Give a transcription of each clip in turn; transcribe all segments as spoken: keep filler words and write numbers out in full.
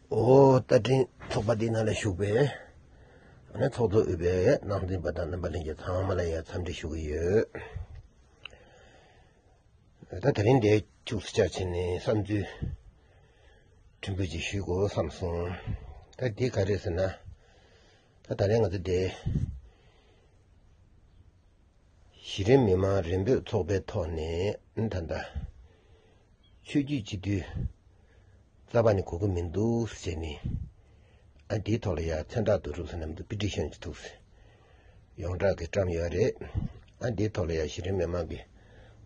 ཨོ། རྟ་མགྲིན་ཚོགས་པ་འདིའི་ནང་ལ་ཞུགས་པའི་ཨ་ནི་ཚོགས་གཙོ་དབུས་པའི་ནང་འཛིན་པ་དང་རྣམ་པ་ལྷན་རྒྱས་ཚང་མ་ལ་ཡང་འཚམས་འདྲི་ཞུ་གི་ཡོད། ད་དེ་རིང་འདིར་ཁྱུག་ཙམ་བཅར་བྱས་ནས་བསམ་ཚུལ་ཕྲན་བུ་ཅིག་ཞུ་དགོས་བསམ་སོང་། ད་འདི་ག་རེ་ཟེར་ན། ད་ད་རེས་ང་ཚོ་འདི་གཞི་རིམ་མི་མང་རེ་འབོད་ཚོགས་པའི་ཐོག་ནས་ད་ལྟ་ཆོས་བརྒྱུད་སྤྱི་འཐུས་རྩ་བ་ནས་དགོས་ཀྱི་མི་འདུག་ཟེར་ནས། ཨ། འདིའི་ཐོག་ལ་ཡང་མཚན་རྟགས་བསྡུ་རུབ་ཟེར་ནས་མི་འདུག་པི་ཊི་ཤན་ཅིག་འདུག་ཟེར། ཡོངས་གྲགས་ཀྱི་བཀྲམ་ཡོད་རེད། ཨ། འདིའི་ཐོག་ལ་ཡང་གཞི་རིམ་མི་མང་གི་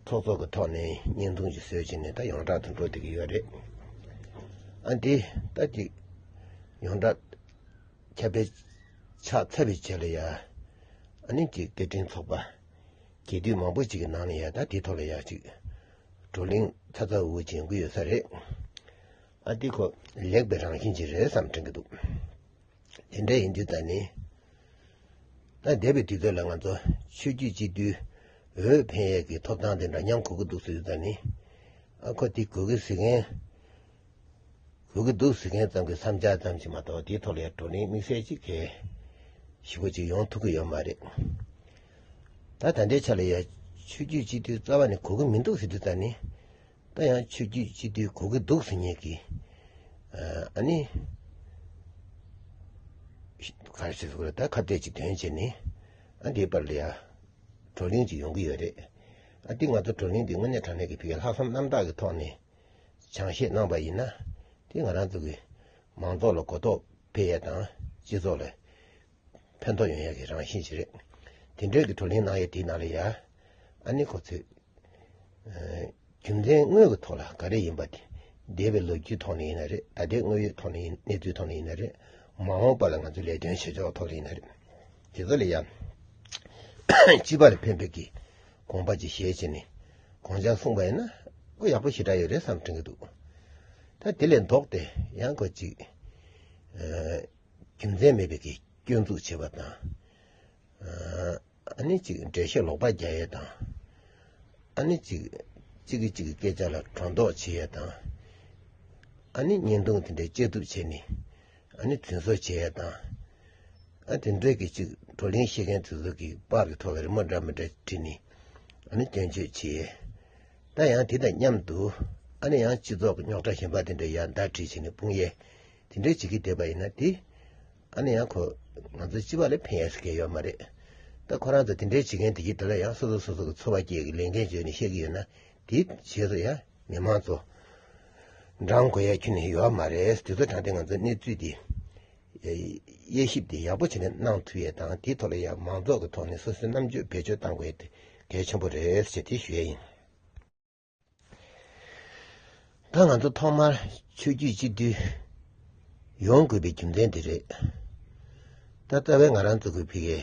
ཚོགས་གཙོ་གི་ཐོག་ནས་བརྙན་ཐུང་ཅིག་བཟོས་བྱས་ནས་ད་ཡོངས་གྲགས་དུ་འགྲོ་བསྡད་ཀྱི་ཡོད་རེད། ཨ། འདི་ད་ཅིག་ཡོངས་གྲགས་ཁྱབ་སྤེལ་ཆགས་ཚར་བའི་རྗེས་ལ་ཡ། ཨ་ནི་ཅིག་སྐད་འཕྲིན་ཚོགས་པ་རྒྱས་བསྡུས་མང་པོ་ཅིག་གི་ནང་ལ་ཡ། ད་དེའི་ཐོག་ལ་ཡ་ཅིག་བགྲོ་གླེང་ཚ་ཚ་འུར་འུར་ཅིག་ཡོང་གི་ཡོད་ས་རེད། ཨ། འདི་ཁོ་ལེགས་པའི་རང་བཞིན་ཅིག་རེད་བསམ་དྲན་གྱི་འདུག་དེ་འདྲ་ཡིན་དུས་ད་ནི། ད་འདས་པའི་དུས་ཚོད་ལ་ང་ཚོ་ཆོས་བརྒྱུད་སྤྱི་འཐུས་འོས་འཕེན་ཡས་ཀྱི་ཐོབ་ཐང་དེ་འདྲ་མཉམ་དགོས་ཀྱི་འདུག་ཟེར་དུས་ད་ནི། ཨ། ཁོ་དེ་དགོས་ཀྱི་ཟེར་མཁན། དགོས་ཀྱི་འདུག་ཟེར་མཁན་ཙམ་གྱི་བསམ་འཆར་ཙམ་ཞིག་མ་གཏོགས་དེའི་ཐོག་ལ་ཡང་བགྲོ་གླེང་དམིགས་བསལ་ཅིག་གལ་ཞེ་པོ་ཅིག་ཡོང་ཐུབ་ཀྱི་ཡོད་མ་རེད། ད་ད་ལྟའི་ཆ་ལ་ཡང་ཆོས་བརྒྱུད་སྤྱི་འཐུས་རྩ་བ་ནས་དགོས་ཀྱི་མི་འདུག་ཟེར་དུས་ད་ནི། ད་ཡང་ཆོས་བརྒྱུད་སྤྱི་འཐུས་དགོས་ཀྱི་འདུག་ཟེར་མཁན་གྱི། ཨ་ནི། ག་རེ་ཟེར་དགོས་རེད། ད་ཁ་གཏད་ཅིག་དོན་བྱས་ནས། ཨ། འདིའི་བར་ལ་ཡང་བགྲོ་གླེང་ཅིག་ཡོང་གི་ཡོད་རེད། ཨ། འདི་ང་ཚོ་བགྲོ་གླེང་འདི་དངོས་གནས་དྲང་གནས་ཀྱི་ཕ་གིའི་ལྷག་བསམ་རྣམ་དག་གི་ཐོག་ནས་སྦྱང་བཤད་གནང་པ་ཡིན་ན། དེ་ང་རང་ཚོ་གི་མང་ཚོགས་ལ་གོ་རྟོགས་འཕེལ་ཡས་དང་སྤྱི་ཚོགས་ལ་ཕན་ཐོགས་ཡོང་ཡས་ཀྱི་རང་བཞིན་ཞིག་རེད། དེ་འདྲའི་གི་བགྲོ་གླེང་གནང་ཡས་དེའི་ནང་ལ་ཡ། ཨ་ནི་ཁོ་ཚོས། ཨ། རྒྱུ་མཚན་དངོས་ཀྱི་ཐོག་ལ་ག་རེ་ཡིན་པ་དེ། འདས་པའི་ལོ་རྒྱུས་ཐོག་ནས་ཡིན་ན་རེད། ད་ལྟའི་དངོས་ཡོད་ཐོག་ནས་ཡིན། གནས་ཚུལ་ཐོག་ནས་ཡིན་ན་རེད། མ་འོངས་པ་ལ་ང་ཚོས་ལས་དོན་བྱེད་ཕྱོགས་ཐོག་ལ་ཡིན་ན་རེད། དེ་ཚོ་ལ་ཡང་སྤྱི་པ་ལ་ཕན་པའི་གི་དགོངས་པ་ཅིག་བཞེས་བྱས་ནས་དགོངས་འཆར་གསུངས་པ་ཡིན་ན་ཨོ་ཡག་པོ་ཞེ་དྲག་ཡོད་རེད་བསམ་དྲན་གྱི་འདུག་ད་དེ་ལས་ལྡོག་སྟེ་ཡང་ཁོ་ཅིག་ཨ། རྒྱུ་མཚན་མེད་པའི་གི་སྐྱོན་འཛུགས་བྱེད་པ་དང་། ཨ། ཨ་ནི་ཅིག་འགྲེལ་བཤད་ལོག་པ་རྒྱག་ཡས་དང་། ཨ་ནི་ཅིག་གཅིག་གིས་གཅིག་གི་སྐད་ཆ་ལ་སྒྲོ་འདོགས་བྱེད་ཡས་དང་། ཨ་ནི་བརྙན་ཐུང་དེ་འདྲའི་བཅད་གཏུབ་བྱས་ནས། ཨ་ནི་རྫུན་བཟོ་བྱེད་ཡས་དང་། ཨ། དེ་འདྲའི་གི་ཅིག་བགྲོ་གླེང་བཤད་མཁན་དེ་ཚོ་གི་པར་གི་ཐོག་ལ་རི་མོ་འདྲ་མི་འདྲ་བྲིས་ནས། ཨ་ནི་སྐྱོན་བརྗོད་བྱེད་ཡས། ད་ཡང་དེ་དང་མཉམ་དུ། ཨ་ནི་ཡང་སྤྱི་ཚོགས་ཀྱི་རྙོག་དྲ་གཞན་པ་དེ་འདྲ་ཡར་ཟླ་བྲིས་བྱས་ནས་སྤུངས་ཡས། དེ་འདྲའི་བྱེད་ཀྱི་བསྡད་པ་ཡིན་ན་དེ། ཨ་ནི་ཡང་ཁོ་ང་ཚོ་སྤྱི་པ་ལ་ཕན་ཡས་ཟེར་མཁན་ཡོད་མ་རེད། ད་ཁོ་རང་ཚོ་དེ་འདྲའི་བྱེད་མཁན་དེ་གྱིས་དེ་ལ་ཡང་སོ་སོ་སོ་སོ་གི་འཚོ་བ་སྐྱེལ་གྱི་ལས་འགན་བརྗོད་ནས་བཤད་ཀྱི་ཡོད་ན། དེའི་རྗེས་སུ་ཡང་མི་མང་ཚོ་འབྲང་དགོས་ཡ་ཁྱོན་ནས་ཡོད་མ་རེད། དེ་ཚོ་དྲང་བདེན་ང་ཚོ་གནས་ཚུལ་དེ་དབྱེ་ཞིབ་དེ་ཡག་པོ་བྱས་ནས་གནང་ཐུབ་ཡས་དང་། དེའི་ཐོག་ལ་ཡང་མང་ཚོགས་ཀྱི་ཐོག་ནས་སོ་སོའི་རྣམ་དཔྱོད་བེད་སྤྱོད་གཏང་དགོས་ཡས་དེ་གལ་ཆེན་པོ་རེད་ཅེས་དེ་ཞུ་ཡས་ཡིན། ད་ང་ཚོ་ཐོག་མར་ཆོས་བརྒྱུད་སྤྱི་འཐུས་ཡོང་དགོས་པའི་རྒྱུ་མཚན་དེ་རེད། ད་རྩ་བའི་ང་རང་ཚོ་གི་ཕ་གིའི་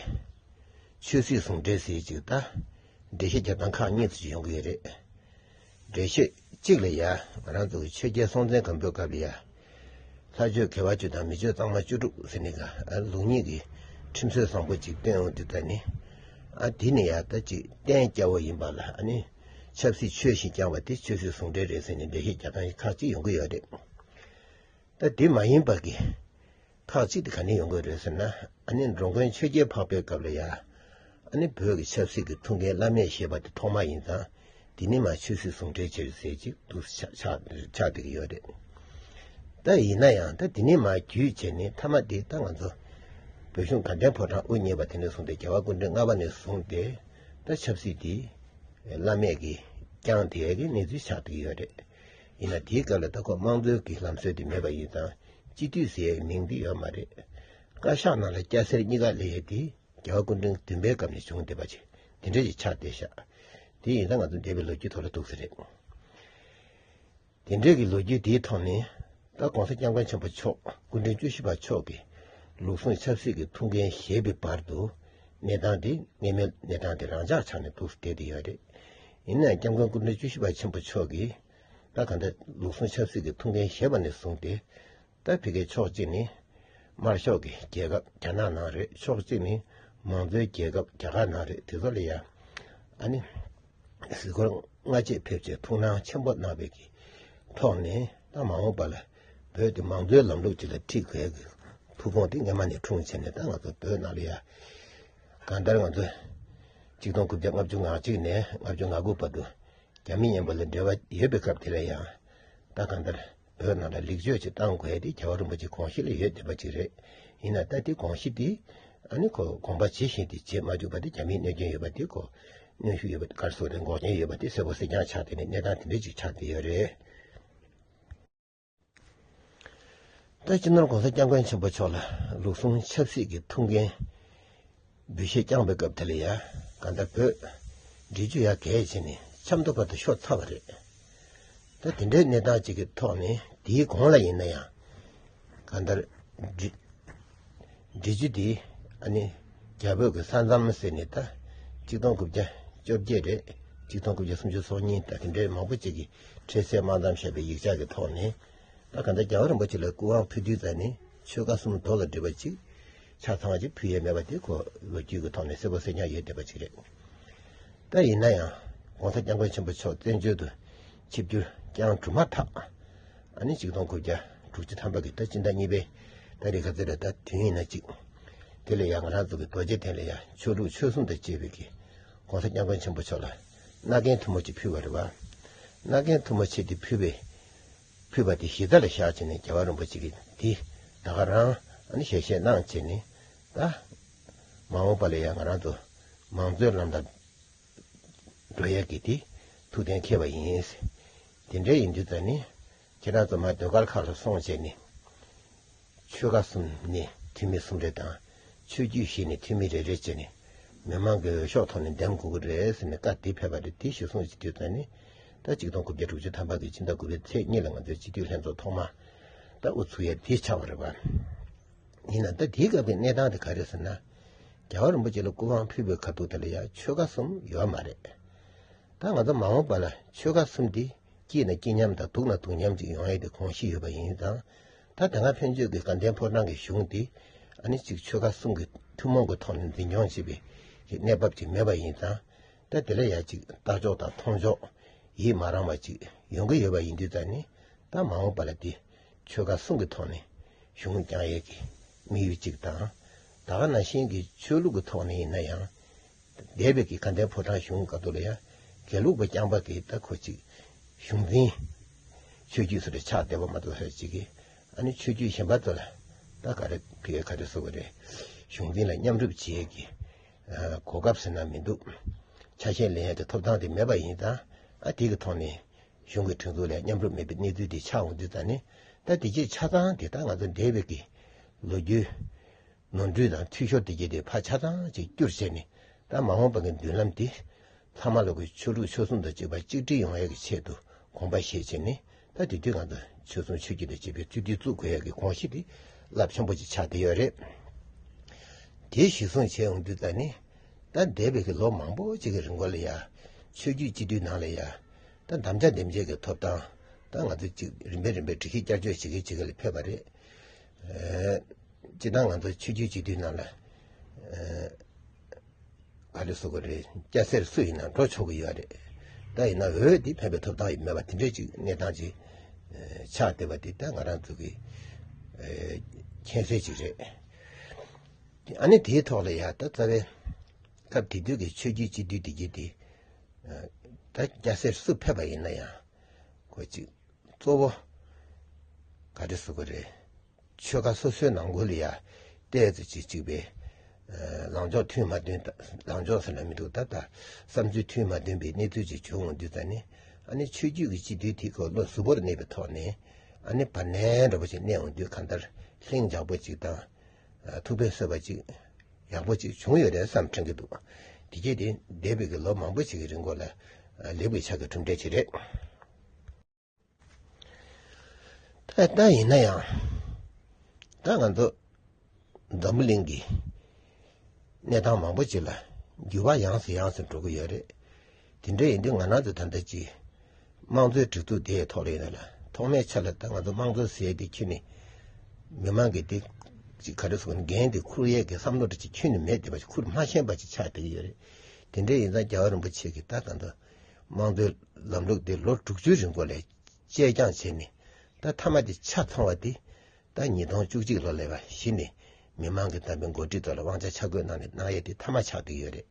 ཆོས་སྲིད་ཟུང་འབྲེལ་ཟེར་ཅིག་ད་འགྲེལ་བཤད་རྒྱག་སྟངས་ཁག་གཉིས་ཙམ་ཞིག་ཡོང་གི་ཡོད་རེད། འགྲེལ་བཤད་གཅིག་ལ་ཡ། ང་རང་ཚོ་གི་ཆོས་རྒྱལ་སྲོང་བཙན་སྒམ་པོའི་སྐབས་ལ་ཡ། ལྷ་ཆོས་དགེ་བ་བཅུ་དང་མི་ཆོས་གཙང་མ་བཅུ་དྲུག་ཟེར་ནས་ག་ལུགས་གཉིས་ཀྱི་ཁྲིམས་སྲོལ་བཟང་པོ་ཅིག་བཏོན་ཡོང་དུས་ད་ནི། ཨ། དེ་ནི་ཡ་ད་ཅིག་གཏན་སྐྱ་བོ་ཡིན་པ་ལ། ཨ་ནི་ཆབ་སྲིད་ཆོས་བཞིན་བསྐྱངས་པ་དེ་ཆོས་སྲིད་ཟུང་འབྲེལ་རེད་ཟེར་ནས་འགྲེལ་བཤད་རྒྱག་སྟངས་ཁག་ཅིག་ཡོང་གི་ཡོད་རེད། ད་དེ་མ་ཡིན་པ་གི་ཁག་ཅིག་དེ་ག་ནས་ཡོང་གི་རེད་ཟེར་ན། ཨ་ནི་འགྲོ་མགོན་ཆོས་རྒྱལ་འཕགས་པའི་སྐབས་ལ་ཡ། ཨ་ནི་བོད་ཀྱི་ཆབ་སྲིད་ཀྱི་ཐུགས་འགན་བླ་མས་བཞེས་པ་དེ་ཐོག་མ་ཡིན་ཙང་། དེ་ནས་མར་ཆོས་སྲིད་ཟུང་འབྲེལ་བྱས་ཟེར་ཅིག་འདུག་ཆགས་ཆགས་ཆགས་བསྡད་ཀྱི་ཡོད་རེད། ད་ཡིན་ན་ཡང་ད་དེ་ནས་མར་བརྒྱུད་བྱས་ནས་མཐའ་མ་དེ་ད་ང་ཚོ་བོད་གཞུང་དགའ་ལྡན་ཕོ་བྲང་དབུ་བརྙེས་པ་དེ་ནས་བཟུང་སྟེ། རྒྱལ་བ་སྐུ་ཕྲེང་ལྔ་པ་ནས་བཟུང་སྟེ་ད་ཆབ་སྲིད་དེ་བླ་མས་ཀྱིས་བསྐྱངས་བསྡད་ཀྱི་གནས་ཚུལ་ཆགས་བསྡད་ཀྱི་ཡོད་རེད། ཡིན་ན་དེའི་སྐབས་ལ་ད་ཁོ་དམངས་གཙོའི་གི་ལམ་སྲོལ་དེ་མེད་པ་ཡིན་ཙང་། སྤྱི་འཐུས་ཟེར་ཡའི་མིང་དེ་ཡོད་མ་རེད། བཀའ་ཤག་ནང་ལ་སྐྱ་སེར་གཉིས་ཀ་སླེབས་ཡས་དེ་རྒྱལ་བ་སྐུ་ཕྲེང་བདུན་པའི་སྐབས་ནས་བྱུང་བསྡད་པ་ཅིག་དེ་འདྲ་ཞིག་ཆགས་བསྡད་ཤག་དེ་ཡིན་ཙང་ང་ཚོ་འདས་པའི་ལོ་རྒྱུས་ཐོག་ལ་འདུག་ས་རེད། དེ་འདྲའི་གི་ལོ་རྒྱུས་དེའི་ཐོག་ནས། ད་༸གོང་ས་༸སྐྱབས་མགོན་ཆེན་པོ་མཆོག་སྐུ་ཕྲེང་བཅུ་བཞི་པ་མཆོག་གིས་ལུགས་ཟུང་ཆབ་སྲིད་ཀྱི་ཐུགས་འགན་བཞེས་པའི་བར་དུ། གནས་སྟངས་དེ་སྔ་མའི་གནས་སྟངས་དེ་རང་འཇགས་ཆགས་ནས་འདུག་སེ་བསྡད་དེ་ཡོད་རེད། ཡིན་ནའང་༸སྐྱབས་མགོན་སྐུ་ཕྲེང་བཅུ་བཞི་པ་ཆེན་པོ་མཆོག་གིས་ད་ག་འདྲ་ལུགས་ཟུང་ཆབ་སྲིད་ཀྱི་ཐུགས་འགན་བཞེས་པ་ནས་བཟུང་སྟེ། ད་ཕ་གིའི་ཕྱོགས་གཅིག་ནི་དམར་ཤོག་གི་རྒྱལ་ཁབ་རྒྱ་ནག་ནང་རེད། ཕྱོགས་གཅིག་ནི་མང་གཙོའི་རྒྱལ་ཁབ་རྒྱ་གར་ནང་རེད། དེ་ཚོ་ལ་ཡང་ཨ་ནི་གཟིགས་སྐོར་སྔ་རྗེས་ཕེབས་བྱས་ཐུགས་སྣང་ཆེན་པོ་གནང་བའི་གི་ཐོག་ནས། ད་མ་འོངས་པ་ལ་ བོད་དེ་མང་གཙོའི་ལམ་ལུགས་ཅིག་ལ་ཁྲིད་དགོས་ཀྱི་ཐུགས་དགོངས་དེ་སྔོན་མ་ནས་འཁྲུངས་བྱས་ནས། ད་ང་ཚོ་བོད་ནང་ལ་ཡ་གང་ལྟར་ང་ཚོ་ཆིག་སྟོང་དགུ་བརྒྱ་ལྔ་བཅུ་ང་གཅིག་ནས་ལྔ་བཅུ་ང་དགུ་བར་དུ་རྒྱ་མི་མཉམ་པོ་ལ་འབྲེལ་བ་ཡོད་པའི་སྐབས་དེ་ལ་ཡང་། ད་གང་ལྟར་བོད་ནང་ལ་ལེགས་བཅོས་ཅིག་བཏང་དགོས་དེ་རྒྱལ་བ་རིན་པོ་ཆེ་དགོངས་གཞི་ལ་ཡོད་བསྡད་པ་ཅིག་རེད། ཡིན་ན་ད་དེ་དགོངས་གཞི་དེ་ཨ་ནི་ཁོ་དགོངས་པ་ཇི་བཞིན་དེ་བྱེད་མ་བཅུག་པ་དེ་རྒྱ་མིའི་གནོད་སྐྱོན་ཡོད་པ་དེ་ཁོ་གནོན་ཤུགས་ཡོད་པ་ག་རེ་ཟེར་དགོས་རེད། འགོག་རྐྱེན་ཡོད་པ་དེ་གསལ་པོ་གསལ་རྐྱང་ཆགས་བསྡད་ནས་གནས་སྟངས་དེ་འདྲ་ཅིག་ཆགས་བསྡད་ཡོད་རེད། ད་སྤྱི་ནོར་༸གོང་ས་༸སྐྱབས་མགོན་ཆེན་པོ་མཆོག་ལ་ལུགས་ཟུང་ཆབ་སྲིད་ཀྱི་ཐུགས་འགན་འབུལ་བཞེས་བསྐྱངས་པའི་སྐབས་དེ་ལ་ཡ། གང་ལྟར་བོད་འབྲེལ་བརྒྱུད་ཡ་གལ་ཆེ་ནས་ཆབ་མདོ་བར་དུ་ཤོར་ཚར་བ་རེད། ད་དེ་འདྲའི་གནས་སྟངས་ཅིག་གི་ཐོག་ནས་དེའི་གོང་ལ་ཡིན་ན་ཡང་། གང་ལྟར་འབྲེལ་འབྲེལ་བརྒྱུད་དེ་ཨ་ནི་རྒྱ་བོད་ཀྱི་ས་མཚམས་ཟེར་ནས། ད་ཆིག་སྟོང་དགུ་བརྒྱ་བཅོ་བརྒྱད་རེད། ཆིག་སྟོང་དགུ་བརྒྱ་སུམ་ཅུ་སོ་གཉིས། ད་དེ་འདྲའི་མང་པོ་ཅིག་གིས་འཕྲལ་སེལ་དམག་མཚམས་ཞེས་པའི་ཡིག་ཆ་གི་ཐོག་ནས། ད་གང་ལྟར་རྒྱལ་བ་རིན་པོ་ཆེ་ལ་སྐུ་དབང་ཕུལ་དུས་ཙམ་ནས་ཆོལ་ཁ་གསུམ་དོ་ལ་སྒྲིལ་བ་ཅིག་ཆ་ཚང་ཅིག་ཕུལ་ཡས་མེད་པ་དེ་ཁོ་ལོ་རྒྱུས་ཀྱི་ཐོག་ནས་གསལ་པོ་གསལ་རྐྱང་ཡོད་བསྡད་པ་ཅིག་རེད། ད་ཡིན་ན་ཡང་༸གོང་ས་༸སྐྱབས་མགོན་ཆེན་པོ་མཆོག་བཙན་བྱོལ་དུ་ཆིབས་བསྒྱུར་བསྐྱངས་གྲུབ་མ་ཐག་ཨ་ནི་ཆིག་སྟོང་དགུ་བརྒྱ་དྲུག་ཅུ་ཐམ་པ་གི་ད་སྤྱི་ཟླ་གཉིས་པའི་ད་རེས་ག་ཚོད་རེད། ད་དུས་ཡིན་ན་ཅིག་དེ་ལ་ཡང་ང་རང་ཚོ་གི་རྡོ་རྗེ་གདན་ལ་ཡང་ཆོས་ལུགས་ཆོལ་གསུམ་དང་བཅས་པའི་གི་༸གོང་ས་༸སྐྱབས་མགོན་ཆེན་པོ་མཆོག་ལ་མནའ་གན་ཐུན་མོང་ཅིག་ཕུལ་བ་རེད་བ། མནའ་གན་ཐུན་མོང་ཆེ་དེ་ཕུལ་བའི་ཕུལ་བ་དེ་གཞི་རྩ་ལ་བཞག་བྱས་ནས་རྒྱལ་བ་རིན་པོ་ཆེ་གིས་དེ་ད་ག་རང་ཨ་ནི་ཞལ་བཞེས་གནང་བྱས་ནས། ད་མ་འོངས་པ་ལ་ཡང་ང་རང་ཚོ་མང་གཙོའི་ལམ་ལ་འགྲོ་ཡས་ཀྱི་དེ་ཐུགས་གཏན་འཁེལ་བ་ཡིན། དེ་འདྲ་ཡིན་དུས་ཙམ་ནས་ཁྱེད་རང་ཚོ་མར་ཟློས་གར་ཁག་ལ་སོང་བྱས་ནས། ཆོལ་ཁ་གསུམ་ནས་འཐུས་མི་གསུམ་རེ་དང་། ཆོས་བརྒྱུད་བཞི་ནས་འཐུས་མི་རེ་རེ་བྱས་ནས་མི་མང་གི་འོས་ཤོག་ཐོག་ནས་འདེམས་དགོས་ཀྱི་རེད་ཟེར་ནས་བཀའ་དེ་ཕེབས་པ་རེད། དེ་གཞིར་བཟུང་བྱེད་དུས་ཙམ་ནས་ད་ཆིག་སྟོང་དགུ་བརྒྱ་དྲུག་ཅུ་ཐམ་པ་གི་ཕྱི་ཟླ་དགུ་པའི་ཚེས་གཉིས་ལ་ང་ཚོའི་སྤྱི་འཐུས་ལྷན་ཚོགས་ཐོག་མ་ད་དབུ་ཚུགས་ཡས་དེ་ཆགས་པ་རེད་བ། ཡིན་ན་ད་དེའི་སྐབས་ཀྱི་གནས་སྟངས་དེ་ག་རེ་ཟེར་ན། རྒྱལ་བ་རིན་པོ་ཆེ་ལ་སྐུ་དབང་ཕུལ་བའི་ཁ་ཐུག་དེ་ལ་ཡང་ཆོལ་ཁ་གསུམ་ཡོད་མ་རེད། ད་ང་ཚོ་མ་འོངས་པ་ལ་ཆོལ་ཁ་གསུམ་དེ་སྐྱིད་ན་སྐྱིད་མཉམ་དང་སྡུག་ན་སྡུག་མཉམ་ཅིག་ཡོང་ཡས་དེ་དགོངས་གཞི་ཡོད་པ་ཡིན་ཙང་། ད་ད་སྔ་ཕན་ཆད་ཀྱི་དགའ་ལྡན་ཕོ་བྲང་གི་གཞུང་དེ་ཨ་ནི་གཅིག་ཆོལ་ཁ་གསུམ་གྱི་ཐུན་མོང་གི་ཐོག་ནས་འཛིན་སྐྱོང་བྱེད་པའི་གནས་བབ་ཅིག་མེད་པ་ཡིན་ཙང་། ད་དེ་ལ་ཡང་ཅིག་ལྟ་ཕྱོགས་དང་མཐོང་ཕྱོགས་ཡིད་མ་རངས་པ་ཅིག་ཡོང་གི་ཡོད་པ་ཡིན་དུས་ཙང་ནི། ད་མ་འོངས་པ་ལ་དེ་ཆོལ་ཁ་གསུམ་གྱི་ཐོག་ནས་གཞུང་བསྐྱང་ཡས་ཀྱི་དམིགས་ཡུལ་གཅིག་དང་། ད་ག་ནང་བཞིན་གྱི་ཆོས་ལུགས་ཀྱི་ཐོག་ནས་ཡིན་ན་ཡང་། འདས་པའི་གི་དགའ་ལྡན་ཕོ་བྲང་གཞུང་སྐབས་དུ་ལ་ཡང་དགེ་ལུགས་པ་རྐྱང་པ་གི་ད་ཁོ་ཅིག་གཞུང་འཛིན་ཆོས་བརྒྱུད་སུ་རེ་ཆགས་བསྡད་པ་མ་གཏོགས་ཧ་ཅིག་གི་ཨ་ནི་ཆོས་བརྒྱུད་གཞན་པ་ཚོ་ལ་ད་ག་རེ་ཕི་ག་རེ་ཟེར་དགོས་རེད། གཞུང་འཛིན་ལ་མཉམ་རུབ་བྱེད་ཡས་ཀྱི་གོ་སྐབས་ཟེར་ན་མི་འདུག་ཆ་ཤས་ལེན་ཡས་ཀྱི་ཐོབ་ཐང་དེ་མེད་པ་ཡིན་ཙང་། ཨ་དེ་གི་ཐོག་ནས་གཞུང་གི་སྒྲིག་འཛུགས་ལ་མཉམ་རུབ་མེད་པའི་གནས་ཚུལ་དེ་ཆགས་འོང་དུས་ཙང་ནས། ད་དེ་རྗེས་ཆ་ཚང་དེ་ད་ང་ཚོ་འདས་པའི་གི་ལོ་རྒྱུས་ནོར་འཁྲུལ་དང་འཐུས་ཤོར་དེ་རྗེས་དེ་ཕར་ཆ་ཚང་ཅིག་བསྐྱུར་བྱས་ནས། ད་མ་འོངས་པ་གི་མདུན་ལམ་དེ་ལྷག་མ་ལོག་གི་ཆོས་ལུགས་ཆོལ་གསུམ་དང་བཅས་པ་གཅིག་སྒྲིལ་ཡོང་ཡས་ཀྱི་ཆེད་དུ་དགོངས་པ་བཞེས་བྱས་ནས། ད་དེ་དུས་ང་ཚོ་ཆོལ་གསུམ་ཆོས་བརྒྱུད་དང་བཅས་པའི་སྤྱི་འཐུས་བཙུགས་དགོས་ཡས་ཀྱི་དགོངས་གཞི་དེ་རླབས་ཆེན་པོ་ཅིག་ཆགས་བསྡད་ཡོད་རེད། དེ་གཞིར་བཟུང་བྱས་འོང་དུས་ཙང་ནི། ད་འདས་པའི་གི་ལོ་མང་པོ་ཅིག་གི་རིང་གོ་ལ་ཡ། ཆོས་བརྒྱུད་སྤྱི་འཐུས་ནང་ལ་ཡ། ད་དམ་བཅའ་འདེམས་བྱེད་ཀྱི་ཐོབ་ཐང་། ད་ང་ཚོ་ཅིག་རིམ་པས་རིམ་པས་སྒྲིག་གཞི་བསྐྱར་བཅོས་བྱེད་ཀྱི་བྱེད་ཀྱི་ལ་ཕེབས་པ་རེད། ཨེ། སྤྱིར་བཏང་ང་ཚོ་ཆོས་བརྒྱུད་སྤྱི་འཐུས་ནང་ལ། ཨེ། ག་རེ་ཟེར་དགོས་རེད། སྐྱ་སེར་སུ་ཡིན་ན་འགྲོ་ཆོག་གི་ཡོད་རེད། ད་ཡིན་ན་འོས་དེ་ཕན་པའི་ཐོབ་ཐང་ཡོད་མེད་པ་དེ་འདྲས་ཅིག་གནས་སྟངས་ཅིག་ཆགས་བསྡད་པ་དེ་ད་ང་རང་ཚོ་གི་མཁྱེན་གསལ་ཅིག་རེད། ཨ་ནི་དེའི་ཐོག་ལ་ཡང་ད་རྩ་བའི་སྐབས་དེ་དུས་ཀྱི་ཆོས་བརྒྱུད་སྤྱི་འཐུས་དེ་གྱད་དེ། ད་སྐྱ་སེར་སུ་ཕེབས་པ་ཡིན་ན་ཡང་ཁོ་ཅིག་གཙོ་བོ་ག་རེ་ཟེར་དགོས་རེད། ཆོལ་ཁ་སོ་སོའི་ནང་ཁུལ་ལ་ཡ་ཏོག་ཙམ་ཅིག་གཅིག་པའི་ལངས་ཕྱོགས་མཐུན་མ་མཐུན། ལངས་ཕྱོགས་ཟེར་ན་མི་འདུག་ད་ད་བསམ་ཚུལ་མཐུན་མ་མཐུན་པའི་གནས་ཚུལ་ཅིག་བྱུང་འོང་དུས་ཙང་ནི། ཨ་ནི་ཆོས་བརྒྱུད་ཀྱི་སྤྱི་འཐུས་དེ་ཁོ་བློ་གཟུ་བོར་གནས་པའི་ཐོག་ནས། ཨ་ནི་བར་གནས་འདྲ་པོ་ཅིག་གནས་འོང་དུས་གང་ལྟར་ལྷིང་འཇགས་པོ་ཅིག་དང་། ཐུགས་ཕན་གསོས་པ་ཅིག་ཡག་པོ་ཅིག་བྱུང་ཡོད་རེད་བསམ་དྲན་གྱི་འདུག་དེ་གྱད་དེ་འདས་པའི་གི་ལོ་མང་པོ་ཅིག་གི་རིང་གོ་ལ་ལེགས་པའི་ཆ་གི་གྲུབ་འབྲས་ཅིག་རེད། ད་ད་ཡིན་ན་ཡང་། ད་ང་ཚོ་འཛམ་བུ་གླིང་གི་གནས་སྟངས་མང་པོ་ཅིག་ལ་འགྱུར་བ་ཡང་སེ་ཡང་སེ་འགྲོ་གི་ཡོད་རེད། དེ་འདྲ་ཡིན་དུས་ང་རང་ཚོ་ད་ལྟ་ཅིག་དམངས་གཙོའི་སྒྲིག་འཛུགས་དེའི་ཐོག་ལ་ཡིན་ན་ལ། ཐོག་མའི་ཆ་ལ་ད་ང་ཚོ་དམངས་གཙོ་ཟེར་ཡས་དེ་ཁྱོན་ནས་མི་མང་གི་དེ་ཅིག་ག་རེ་ཟེར་དགོས་ན། འགན་དེ་འཁུར་ཡས་ཀྱི་བསམ་བློ་འདྲ་ཅིག་ཁྱོན་ནས་མེད་བསྡད་པ་ཅིག་འཁུར་མ་ཤེས་པ་ཅིག་ཆགས་བསྡད་ཀྱི་ཡོད་རེད། དེ་འདྲ་ཡིན་ཙང་རྒྱལ་བ་རིན་པོ་ཆེ་གིས་ད་ད་ལྟ་དམངས་གཙོའི་ལམ་ལུགས་དེ་ལོ་དྲུག་ཅུའི་རིང་གོ་ལ་བཅད་རྐྱང་བྱས་ནས། ད་མཐའ་མ་དེ་ཆ་ཚང་བ་དེ་ད་ཉིས་སྟོང་བཅུ་གཅིག་ལོ་ལ་ཡ་གཞི་ནས་མི་མང་གི་བདམས་པའི་འགོ་ཁྲིད་ཐོག་ལ་དབང་ཆ་ཆ་བགོས་གནང་ནས་གནང་ཡས་དེ་མཐའ་མ་ཆགས་བསྡད་ཡོད་རེད།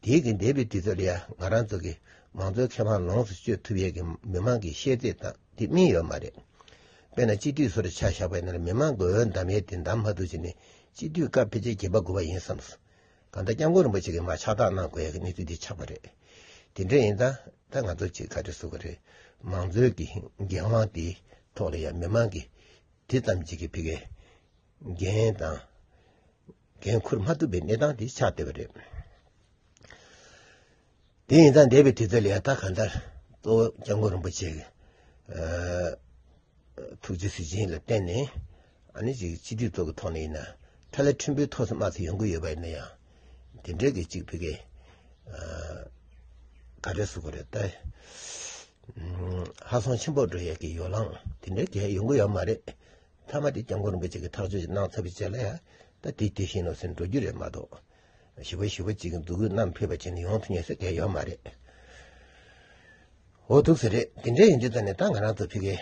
དེའི་གི་འདས་པའི་དུས་ཚོད་ལ་ཡ་ང་རང་ཚོ་གི་མང་གཙོའི་ཁེ་ཕན་ལོངས་སུ་སྤྱོད་ཐུབ་ཡས་ཀྱི་མི་མང་གི་ཤེས་ཚད་དང་དེ་སྨིན་ཡོད་མ་རེད། དཔེར་ན་སྤྱི་འཐུས་ཚོ་རུ་ཆ་བཞག་པ་ཡིན་ན་མི་མང་གི་འོས་འདེམས་ཡས་དེ་འདེམས་མ་ཐུབ་བྱས་ནས་སྤྱི་འཐུས་སྐབས་ཕལ་ཆེར་བརྒྱད་པ་དགུ་པ་ཡིན་བསམས། གང་ལྟར་སྐྱབས་མགོན་རིན་པོ་ཆེ་གིས་མར་ཕྱག་རྟགས་གནང་དགོས་ཡས་ཀྱི་གནས་ཚུལ་འདི་ཆགས་པ་རེད། དེ་འདྲ་ཡིན་ཙང་ད་ང་ཚོ་ཅིག་ག་རེ་ཟེར་དགོས་རེད། མང་གཙོའི་གི་འགན་དབང་དེའི་ཐོག་ལ་ཡང་མི་མང་གིས་དེ་ཙམ་ཅིག་གི་ཕ་གིའི་འགན་དང་འགན་འཁུར་མ་ཐུབ་པའི་གནས་སྟངས་དེ་ཆགས་བསྡད་པ་རེད། དེ་ཡིན་ཙང་འདས་པའི་དུས་ཚོད་ལ་ཡང་ད་གང་ལྟར་གཙོ་བོ་སྐྱབས་མགོན་རིན་པོ་ཆེ་གི་ཨ་ཐུགས་རྗེ་གཟི་བརྗིད་ལ་བརྟེན་ནས་ཨ་ནི་ཅིག་སྤྱི་འཐུས་ཚོ་གི་ཐོག་ནས་ཡིན་ན་ཐ་ལ་ཕྲན་བུའི་ཐོག་སུ་དམའ་ཚིག་ཡོང་གི་ཡོད་པ་ཡིན་ན་ཡང་དེ་འདྲའི་གི་ཅིག་ཕ་གི་ཨ་ག་རེ་ཟེར་དགོས་རེད་ད། ཧ་སང་ཆེན་པོ་འགྲོ་ཡས་ཀྱི་ཡོ་ལང་དེ་འདྲའི་གས་ཡོང་གི་ཡོད་མ་རེད། མཐའ་མ་དེ་སྐྱབས་མགོན་རིན་པོ་ཆེ་གིས་ཐག་གཅོད་ཅིག་གནང་ཚར་བའི་རྗེས་ལ་ཡང་ད་དེ་དེ་བཞིན་ནོ་ཟེར་འགྲོ་རྒྱུ་རེད་མ་གཏོགས། ཞེ་པོ་ཞེ་པོ་ཅིག་གི་འདུ་འགོད་རྣམས་ཕེབས་པ་བྱས་ནས་ཡོང་ཐུབ་མཁན་ཟེར་གས་ཡོད་མ་རེད། འོ་འདུག་ཟེར་རེད། དེ་འདྲ་ཡིན་དུས་ད་ནི་ད་ང་རང་ཚོ་ཕ་གི་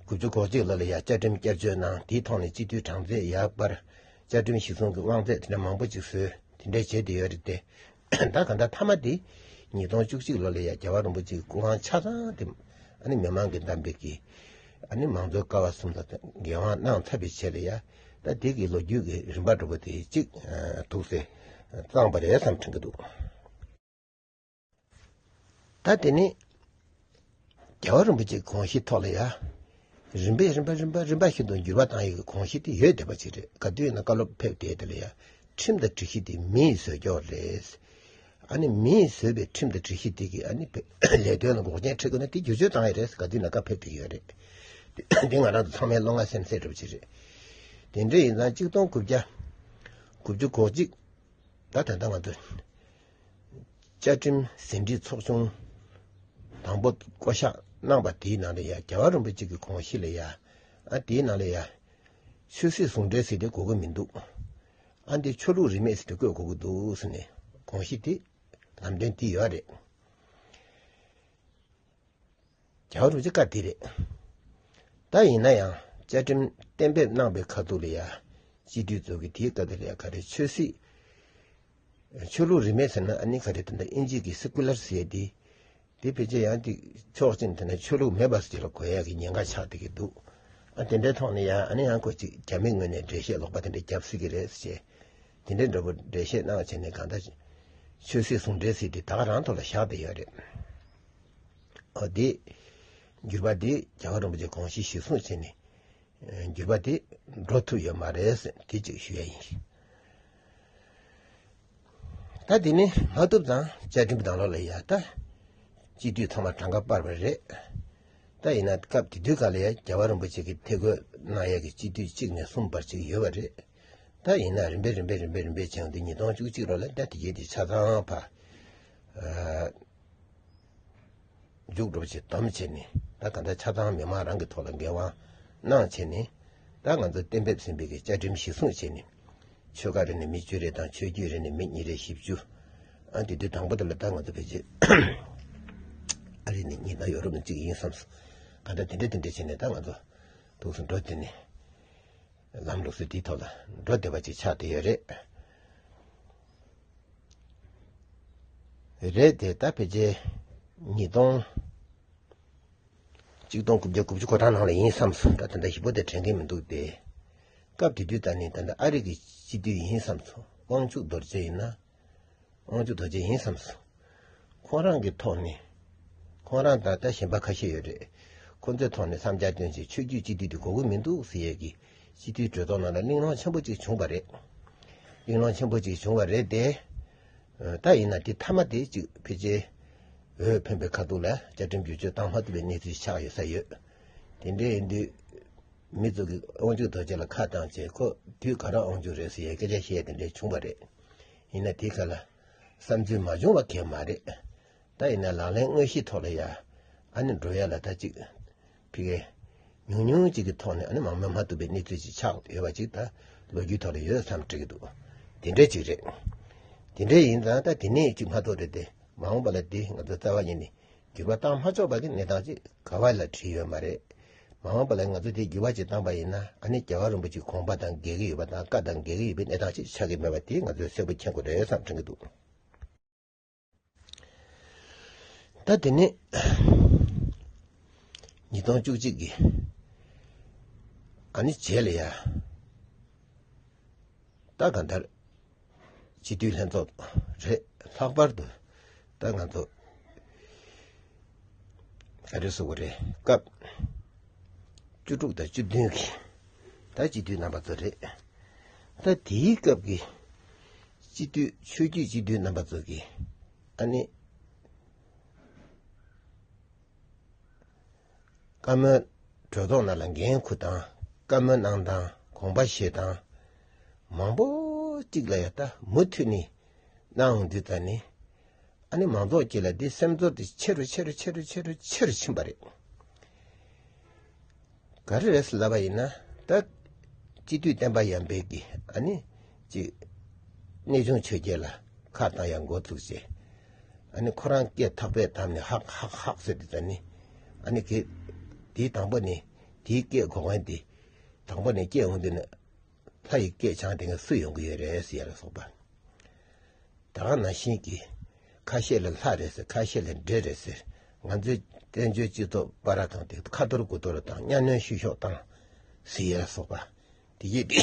དགུ་བཅུ་གོ་གཅིག་ལོ་ལ་ཡང་བཅའ་ཁྲིམས་བསྐྱར་བཅོས་གནང་དེའི་ཐོག་ནས་སྤྱི་འཐུས་གྲངས་ཚད་ཡར་སྤར། བཅའ་ཁྲིམས་གཞིར་བཟུང་གི་དབང་ཚད་དེ་འདྲ་མང་པོ་ཅིག་བཟོས། དེ་འདྲ་བྱས་བསྡད་ཡོད་རེད་དེ། ད་ག་ད་མཐའ་མ་དེ་ཉིས་སྟོང་བཅུ་གཅིག་ལོ་ལ་ཡ་རྒྱལ་བ་རིན་པོ་ཆེའི་སྐུ་དབང་ཆ་ཚང་དེ་ཨ་ནི་མི་མང་གིས་བདམས་པའི་གི་ཨ་ནི་མང་གཙོའི་ཀ་བ་གསུམ་ལ་འགན་དབང་གནང་ཚར་བའི་ཆེད་ལ་ཡ་ད་དེ་གི་ལོ་རྒྱུས་ཀྱི་རིམ་པ་འདྲ་པོ་དེ་གཅིག་འདུག་སེ་བརྩམས་པ་རེད་བསམ་དྲན་གྱི་འདུག་ད་དེ་ནི་རྒྱལ་བ་རིན་པོ་ཆེའི་དགོངས་གཞི་ཐོག་ལ་ཡ། རིམ་པས་རིམ་པ་རིམ་པ་རིམ་པ་བཞིན་དུ་འགྱུར་བ་བཏང་ཡག་གི་དགོངས་གཞི་དེ་ཡོད་བསྡད་པ་ཅིག་རེད། ག་དུས་ཡིན་ན་བཀའ་སློབ་ཕེབས་བསྡད་དེ་ལ་ཡ། ཁྲིམས་དང་སྒྲིག་གཞི་དེ་མིས་བཟོས་ཀྱོག་རེད། ཨ་ནི་མིས་བཟོས་པའི་ཁྲིམས་དང་སྒྲིག་གཞི་དེ་གི་ཨ་ནི་ལས་དོན་ལ་འགོག་རྐྱེན་འཕྲད་དགོས་ན་དེ་བསྒྱུར་བཅོས་བཏང་ཡག་རེད། ག་དུས་ཡིན་ན་བཀའ་ཕེབས་བསྡད་ཀྱི་ཡོད་རེད། དེ་ང་རང་ཚོ་ཚང་མའི་བློ་ང་སེམས་གསལ་འདྲ་པོ་ཅིག་རེད། དེ་འདྲ་ཡིན་ཙང་གཅིག་སྟོང་དགུ་བརྒྱ་དགུ་བཅུ་གོ་གཅིག་ད་ད་ལྟ་ང་ཚོ་བཅའ་ཁྲིམས་ཟིན་བྲིས་ཚོགས་ཆུང་དང་པོ་བསྐོ་གཞག་གནང་པ་དེའི་ནང་ལ་ཡ་རྒྱལ་བ་རིན་པོ་ཆེ་གི་དགོངས་གཞི་ལ་ཡ། ཨ་དེའི་ནང་ལ་ཡ་ཆོས་སྲིད་ཟུང་འབྲེལ་ཟེར་དེ་དགོས་ཀྱི་མི་འདུག་ཨ་འདི་ཆོས་ལུགས་རིས་མེད་ཟེར་དེ་བཀོད་དགོས་ཀྱི་འདུག་ཟེར་ནས་དགོངས་གཞི་དེ་ལམ་སྟོན་དེ་ཡོད་རེད། རྒྱལ་བ་རིན་པོ་ཆེ་བཀའ་དེ་རེད། ད་ཡིན་ན་ཡང་བཅའ་ཁྲིམས་གཏན་འབེབས་གནང་པའི་ཁ་ཐུག་ལ་ཡ། སྤྱི་འཐུས་ཚོ་གི་དེའི་སྐབས་དེ་ལ་ཡ་ག་རེ་ཆོས་སྲིད། ཆོས་ལུགས་རིས་མེད་ཟེར་ན་ཨ་ནི་ག་རེ་ད་ལྟ་ཨིན་ཇི་གི་སེ་ཀུ་ལར་ཟེར་ཡ་དེ། དེ་ཕལ་ཆེར་ཡང་དེ་ཕྱོགས་གཅིག་ནས་ད་ནི་ཆོས་ལུགས་མེད་པ་ཟེར་ལ་གོ་ཡ་གི་ཉེན་ཁ་ཆགས་བསྡད་ཀྱི་འདུག་ཨ་དེ་འདྲའི་ཐོག་ནས་ཡང་ཨ་ནི་ཡང་ཁོ་ཅིག་རྒྱ་མིའི་ངོས་ནས་འགྲེལ་བཤད་ལོག་པ་དེ་འདྲ་རྒྱབ་སྲིད་ཀྱི་རེད་ཟེར། དེ་འདྲའི་འདྲ་པོ་འགྲེལ་བཤད་གནང་བྱས་ནས་གང་ལྟར་ཆོས་སྲིད་ཟུང་འབྲེལ་ཟེར་དེ་ད་ག་རང་ཐོག་ལ་བཞག་བསྡད་ཡོད་རེད། ཨོ་དེ། འགྱུར་བ་དེ་རྒྱལ་བ་རིན་པོ་ཆེ་དགོངས་གཞི་གཞིར་བཟུང་བྱས་ནས། འགྱུར་བ་དེ་འགྲོ་ཐུབ་ཡོད་མ་རེད་ཟེར་དེ་གཅིག་ཞུ་ཡ་ཡིན། ད་དེ་ནི་མ་ཐུབ་ཙང་བཅའ་ཁྲིམས་ནང་ལོགས་ལ་ཡ་ད། སྤྱི་འཐུས་ཚང་མ་གྲངས་ཀ་སྤར་བ་རེད། ད་ཡིན་ན་སྐབས་དེ་དུས་ག་ལ་ཡ་རྒྱལ་བ་རིན་པོ་ཆེ་གིས་ཐད་བསྐོས་གནང་ཡ་གི་སྤྱི་འཐུས་གཅིག་ནས་གསུམ་བར་གཅིག་ཡོད་པ་རེད། ད་ཡིན་ན་རིམ་པས་རིམ་པས་རིམ་པས་རིམ་པས་བྱས་ཡོང་དུས་ཉིས་སྟོང་བཅུ་གཅིག་ལོ་ལ་ད་དེ་གའི་དེ་ཆ་ཚང་ཕ། མཇུག་སྒྲུབ་བྱེད་དམ་བྱས་ནས་ད་ག་འདྲ་ཆ་ཚང་མི་མང་རང་གི་ཐོག་ལ་འགན་དབང་གནང་བྱས་ནས་ད་ང་ཚོ་གཏན་འབེབས་ཟིན་པའི་གི་བཅའ་ཁྲིམས་གཞིར་བཟུང་བྱས་ནས་ཆོལ་ཁ་རེ་ནས་མི་བཅུ་རེ་དང་ཆོས་བརྒྱུད་རེ་ནས་མི་གཉིས་རེ་བཞི་བཅུ། ཨ་དེ་དུས་དང་པོ་དེ་ལ་ད་ང་ཚོ་ཕལ་ཆེར་ཨ་རི་ནས་གཉིས་དང་ཡོ་རོབ་ནས་གཅིག་ཡིན་བསམས་སོང་། ག་འདྲ་དེ་འདྲ་དེ་འདྲ་བྱས་ནས་ད་ང་ཚོ་འདུག་སེ་འགྲོ་དེ་ནས་ལམ་ལུགས་སྲོལ་དེའི་ཐོག་ལ་འགྲོ་བསྡད་པ་ཅིག་ཆགས་བསྡད་ཡོད་རེད། རེད་དེ་ད་ཕལ་ཆེར་ཉིས་སྟོང་། གཅིག་སྟོང་དགུ་བརྒྱ་དགུ་བཅུ་གོ་གྲངས་ནང་ལ་ཡིན་བསམས་སོང་། ད་ད་ལྟ་ཞིབ་པོ་དེ་དྲན་གྱི་མི་འདུག་སྟེ། སྐབས་དེ་དུས་ད་ནི་ད་ལྟ་ཨ་རི་གི་སྤྱི་འཐུས་ཡིན་བསམས་སོང་། དབང་ཕྱུག་རྡོ་རྗེ་ཡིན་ན། དབང་ཕྱུག་རྡོ་རྗེ་ཡིན་བསམས་སོང་། ཁོང་རང་གི་ཐོག་ནས། ཁོང་རང་ད་ལྟ་གཞན་པ་ཁ་ཤས་ཡོད་རེད། ཁོང་ཚོའི་ཐོག་ནས་བསམ་འཆར་བཏོན་བྱས་ཆོས་བརྒྱུད་སྤྱི་འཐུས་དེ་དགོས་ཀྱི་མི་འདུག་ཟེར་ཡས་ཀྱི་སྤྱི་འཐུས་གྲོས་ཚོགས་ནང་ལ་གླེང་སློང་ཆེན་པོ་ཅིག་བྱུང་བ་རེད། གླེང་སློང་ཆེན་པོ་ཅིག་བྱུང་བ་རེད་དེ། ད་ཡིན་ན་དེ་མཐའ་མ་དེ་ཅིག་ཕལ་ཆེར་འོས་འཕེན་པའི་ཁ་ཐུག་ལ་བཅའ་ཁྲིམས་བསྒྱུར་བཅོས་བཏང་མ་ཐུབ་པའི་གནས་ཚུལ་ཆགས་ཡོད་ས་ཡོད། དེ་འདྲ་ཡིན་དུས། མི་ཚོ་གིས་དབང་ཕྱུག་རྡོ་རྗེ་ལ་ཁ་བཏང་བྱས་ཁོ་དུས་ག་རང་དབང་ཕྱུག་རེད་ཟེར་ཡའི་སྐད་ཆ་བཤད་དེ་འདྲ་བྱུང་བ་རེད། ཡིན་ན་དེ་ག་ལ་བསམ་ཚུལ་མ་བྱུང་བ་གང་ཡང་མ་རེད། ད་ཡིན་ན་ལག་ལེན་དངོས་གཞིའི་ཐོག་ལ་ཡ། ཨ་ནི་འགྲོ་ཡ་ལ་ད་ཅིག་ཕི་གེ་ཉུང་ཉུང་ཅིག་གི་ཐོག་ནས་ཨ་ནི་མང་མོས་མ་ཐུབ་པའི་གནས་ཚུལ་ཅིག་ཆགས་ཡོད་པ་ཅིག་ད་ལོ་རྒྱུས་ཐོག་ལ་ཡོད་བསམ་དྲན་གྱི་འདུག་དེ་འདྲ་ཅིག་རེད། དེ་འདྲ་ཡིན་ཙང་ད་དེ་ནས་ཅིག་མ་གཏོགས་རེད་དེ་མ་འོངས་པ་ལ་དེ་ང་ཚོ་རྩ་བ་ཉིད་ནས་འགྱུར་བ་བཏང་མ་ཆོག་པ་གི་གནས་སྟངས་ཅིག་ག་བ་ལ་བྲིས་ཡོད་མ་རེད། མ་འོངས་པ་ལ་ང་ཚོས་དེ་འགྱུར་བ་ཅིག་བཏང་པ་ཡིན་ན། ཨ་ནི་རྒྱལ་བ་རིན་པོ་ཆེའི་དགོངས་པ་དང་འགལ་གྱི་ཡོད་པ་དང་། བཀའ་དང་འགལ་གྱི་ཡོད་པའི་གནས་སྟངས་ཅིག་ཆགས་ཀྱི་མེད་པ་དེ་ང་ཚོས་གསལ་པོ་མཁྱེན་དགོས་རེད་བསམ་དྲན་གྱི་འདུག། ད་དེ་ནས་ཉིས་སྟོང་བཅུ་གཅིག་གི་ཨ་ནི་རྗེས་ལ་ཡ། ད་གང་ལྟར་སྤྱི་འཐུས་ལྷན་ཚོགས་རེད། ལྷག་པར་དུ་ད་ང་ཚོ་ག་རེ་ཟེར་དགོས་རེད། སྐབས་བཅུ་དྲུག་དང་བཅུ་བདུན་གྱི་ད་སྤྱི་འཐུས་རྣམ་པ་ཚོ་རེད། ད་དེའི་སྐབས་ཀྱི་སྤྱི་འཐུས་ཆོས་བརྒྱུད་སྤྱི་འཐུས་རྣམ་པ་ཚོ་གིས་ཨ་ནི། བཀའ་མོལ་གྲོས་ཚོགས་ནང་ལ་འགན་འཁུར་སྟངས། བཀའ་མོལ་གནང་སྟངས། དགོངས་པ་བཞེས་སྟངས་མང་པོ་གཅིག་ལ་ཡ་ད་མུ་མཐུད་ནས་གནང་འོང་དུས་ད་ནི། ཨ་ནི་མང་ཚོགས་ཀྱི་ལ་འདི་སེམས་ཚོར་དེ་ཆེ་རུ་ཆེ་རུ་ཆེ་རུ་ཆེ་རུ་ཆེ་རུ་ཕྱིན་པ་རེད། ག་རེ་རེད་ཟེར་ལབ་པ་ཡིན་ན། ད་སྤྱི་འཐུས་བསྟན་པ་ཡར་འཕེལ་གྱིས་ཨ་ནི་ཅིག་གནས་ཆུང་ཆོས་རྒྱལ་ལ་ཁ་བཏང་ཡ་འགོ་བཙུགས་བྱས། ཨ་ནི་ཁོ་རང་སྐད་ཐག་པས་བསྡམས་ནས་ཧག་ཧག་ཧག་ཟེར་དུས་ད་ནི། ཨ་ནི་གི་དེའི་དང་པོ་ནས་དེའི་སྐད་གོ་མཁན་དེ་དང་པོ་ནས་སྐད་འོང་དུས་ནི། ལྷ་ཡི་སྐད་བྱང་དེ་ངས་སུ་ཡོང་གི་ཡོད་རེད་ཟེར་ཡ་ལ་སོགས་པ། ད་ག་ནང་བཞིན་གྱི་ཁ་ཤས་ལ་ལྷ་རེད་ཟེར། ཁ་ཤས་ལ་འདྲེ་རེད་ཟེར། ང་ཚོའི་བཙན་བྱོལ་སྤྱི་ཚོགས་པ་ར་ཐང་དེ་ཁ་ཐོར་དགུ་ཐོར་དང་གཉའ་གནོན་བཤུ་གཞོག་བཏང་ཟེར་ཡ་ལ་སོགས་པ། དེ་ཡིས་དེ་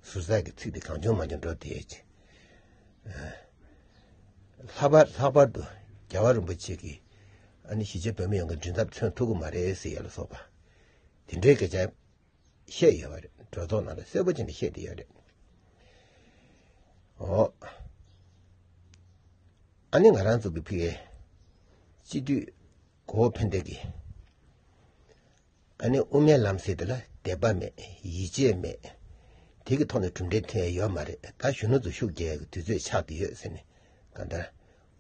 ཟུར་ཟ་གི་ཚིག་དེ་གང་བྱུང་མང་བྱུང་འགྲོ་བསྡད་ཡོད་ཅིང་། ལྷག་པར་ལྷག་པར་དུ་རྒྱལ་བ་རིན་པོ་ཆེ་གིས་ཨ་ནི་གཞིས་བྱེས་བོད་མི་ཡོངས་ཀྱི་མགྲིན་ཚབ་མཚོན་ཐུབ་ཀྱི་མ་རེད་ཟེར་ཡ་ལ་སོགས་པ། དེ་འདྲའི་སྐད་ཆ་བཤད་ཡོད་པ་རེད། གྲོས་ཚོགས་ནང་ལ་གསལ་པོ་བྱས་ནས་བཤད་བསྡད་ཡོད་རེད། འོ། ཨ་ནི་ང་རང་ཚོ་གི་ཕ་གིའི་སྤྱི་འཐུས་གོ་བོ་ཕན་བདེ་གིས། ཨ་ནི་དབུ་མའི་ལམ་ཟེར་དེ་ལ་དད་པ་མེད། ཡིད་ཆེས་མེད། དེ་གི་ཐོག་ནས་གྲུབ་འབྲས་ཐོན་ཡ་ཡོད་མ་རེད། ད་གཞོན་ནུ་ཚོ་ཤུགས་རྒྱག་ཡ་གི་དུས་ཚོད་ཆགས་བསྡད་ཡོད་ཟེར་ནས། གང་ལྟར་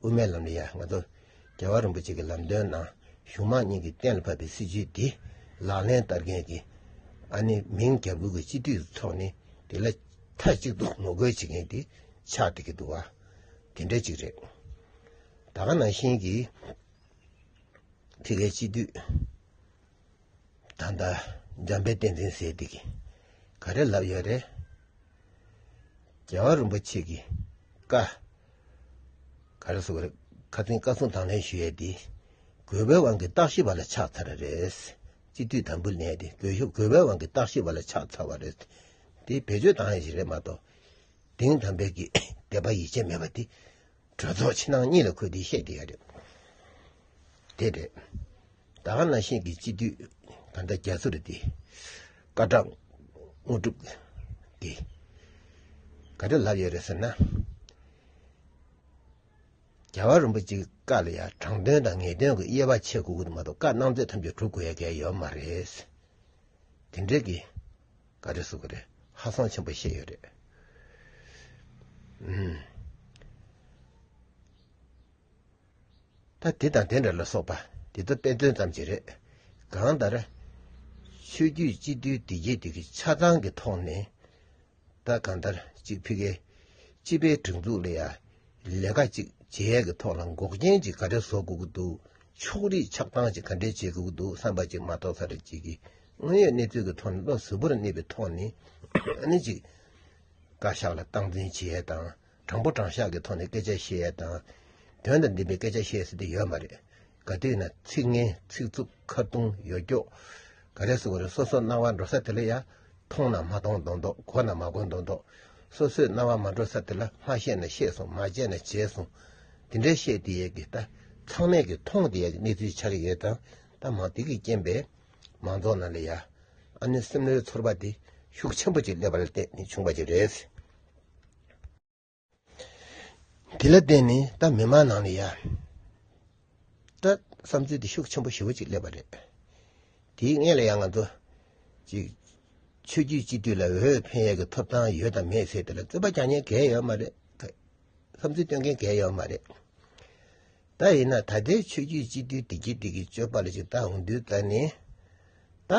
དབུ་མའི་ལམ་ལ་ཡ་ང་ཚོ་རྒྱལ་བ་རིན་པོ་ཆེ་གི་ལམ་སྟོན་ནང་གཞུང་མང་གཉིས་ཀྱིས་གཏན་ལ་ཕབ་པའི་སྲིད་བྱུས་འདི་ལག་ལེན་བསྟར་མཁན་གྱི་ཨ་ནི་མིང་རྒྱབ་ཁུལ་གྱི་སྤྱི་འཐུས་ཚོགས་ནི་དེ་ལ་མཐའ་གཅིག་ཏུ་ངོ་རྒོལ་བྱེད་མཁན་དེ་ཆགས་བསྡད་ཀྱི་འདུག་བ། དེ་འདྲ་ཅིག་རེད། ད་ག་ནང་བཞིན་གྱི་ཕ་གིའི་སྤྱི་འཐུས་ད་ལྟ་འཇམ་དཔལ་བསྟན་འཛིན་ཟེར་དེ་གིས་ག་རེ་ལབ་ཡོད་རེད། རྒྱལ་བ་རིན་པོ་ཆེ་གི་བཀའ། ག་རེ་ཟེར་དགོས་རེད། ཁ་སང་བཀའ་གསུང་དང་ལེན་ཞུ་ཡས་དེ་དགོས་པའི་དབང་གིས་བརྟག་ཞིབ་པ་ལ་ཆགས་ཚར་བ་རེད། སྤྱི་འཐུས་དམ་འབུལ་ནས་དེ་དགོས་ཞུ་དགོས་པའི་དབང་གིས་བརྟག་ཞིབ་པ་ལ་ཆགས་ཚར་བ་རེད། དེ་བེད་སྤྱོད་བཏང་ཡས་ཞིག་རེད་མ་གཏོགས། དེང་དམ་པའི་གི་དད་པ་ཡིད་ཆེས་མེད་པ་དེ་གྲོས་ཚོགས་ཕྱི་ནང་གཉིས་ལ་འཁོད་དེ་བཤད་དེ་ཡ་རེད། དེ་རེད། ད་ག་ནང་བཞིན་གྱི་སྤྱི་འཐུས་གང་ལྟར་རྒྱ་མཚོ་རེད་དེ། བཀའ་བགྲང་དངོས་གྲུབ་ཀྱིས་ག་རེ་ལབ་ཡོད་རེད་ཟེར་ན། རྒྱལ་བ་རིན་པོ་ཆེའི་བཀའ་ལ་ཡང་དྲང་དོན་དང་ངེས་དོན་གྱི་དབྱེ་བ་ཕྱེ་དགོས་ཀྱི་འདུག་མ་གཏོགས། བཀའ་གནང་ཚད་ཐམས་ཅད་སྒྲུབ་དགོས་ཡ་གང་ཡང་ཡོད་མ་རེད། དེ་འདྲས་ཀྱི་ག་རེ་ཟེར་དགོས་རེད། ཧ་སང་ཆེན་པོ་བཤད་ཡོད་རེད། ཨུམ། ད་དེ་དང་དེ་འདྲ་ལ་སོགས་པ་དེ་ཚོ་དཔེ་མཚོན་ཙམ་ཅིག་རེད། གང་ལྟར་ཆོས་བརྒྱུད་སྤྱི་འཐུས་དེ་གྱད་དེ་གི་ཆ་ཚང་གི་ཐོག་ནས། ད་གང་ལྟར་གཅིག་ཕ་གིའི་སྤྱི་པའི་སྒྲིག་འཛུགས་ལ་ཡ་ལས་ཀ་གཅིག་བྱེད་ཡས་ཀྱི་ཐོག་ལ་འགོག་རྐྱེན་གཅིག་ག་འདྲ་བཟོ་དགོས་ཀྱི་འདུག་ཕྱོགས་རིས་ཆགས་སྡང་གཅིག་ག་འདྲ་བྱེད་དགོས་ཀྱི་འདུག་བསམ་པ་གཅིག་མ་གཏོགས། ས་ར་གཅིག་གི་དངོས་ཡོད་གནས་ཚུལ་གྱི་ཐོག་ནས་བློ་གཟུ་བོར་གནས་པའི་ཐོག་ནས་ཨ་ནི་གཅིག་བཀའ་ཤག་ལ་སྟངས་འཛིན་བྱེད་ཡས་དང་། དྲང་པོ་དྲང་བཞག་གི་ཐོག་ནས་སྐད་ཆ་བཤད་ཡས་དང་། དོན་དང་ལྡན་པའི་སྐད་ཆ་བཤད་ས་དེ་ཡོད་མ་རེད། ག་དུས་ན་ཚིག་ངན་ཚིག་རྩུབ་ཁ་རྡུང་ཡོ་སྐྱོག་ག་རེ་ཟེར་དགོས་རེད། སོ་སོ་སྣང་བ་འགྲོ་ས་དེ་ལ་ཡ་མཐོང་ན་མ་མཐོང་མདོག་མདོག་གོ་ན་མ་གོ་མདོག་མདོག་སོ་སོའི་སྣང་བ་མ་འགྲོ་ས་དེ་ལ་མ་བཤད་ན་བཤད་སོང་། མ་བྱས་ན་བྱས་སོང་། དེ་འདྲའི་བཤད་དེ་ཡས་ཀྱི་ད་ཚང་མས་ཀྱི་མཐོང་དེ་ཡས་ཀྱི་གནས་ཚུལ་ཆགས་ཀྱི་ཡོད་དང་། ད་མང་དེ་གི་རྐྱེན་པས་མང་ཚོགས་ནང་ལ་ཡ་ཨ་ནི་སེམས་ནང་ཚོར་བ་དེ་ཤུགས་ཆེན་པོ་ཅིག་སླེབས་པ་ལ་བརྟེན་ནས་བྱུང་བ་ཅིག་རེད། དེ་ལ་བརྟེན་ནས་ད་མི་མང་ནང་ལ་ཡ་ད་བསམ་ཚུལ་དེ་ཤུགས་ཆེན་པོ་ཞེ་པོ་ཅིག་སླེབས་པ་རེད། དེའི་སྔོན་ལ་ཡང་ང་ཚོ་ཅིག་ཆོས་བརྒྱུད་སྤྱི་འཐུས་ལ་འོས་འཕེན་ཡས་ཀྱི་ཐོབ་ཐང་ཡོད་དང་མེད་ཟེར་དེ་ལ་རྩོད་པ་རྒྱག་མཁན་གང་ཡང་ཡོད་མ་རེད། བསམ་ཚུལ་སྟོན་མཁན་གང་ཡང་ཡོད་མ་རེད། ད་ཡིན་ན་ད་ལྟའི་ཆོས་བརྒྱུད་སྤྱི་འཐུས་དེ་གྱད་དེ་གི་སྤྱོད་པ་ལ་ཅིག་ལྟ་འོང་དུས་ད་ནི། ད་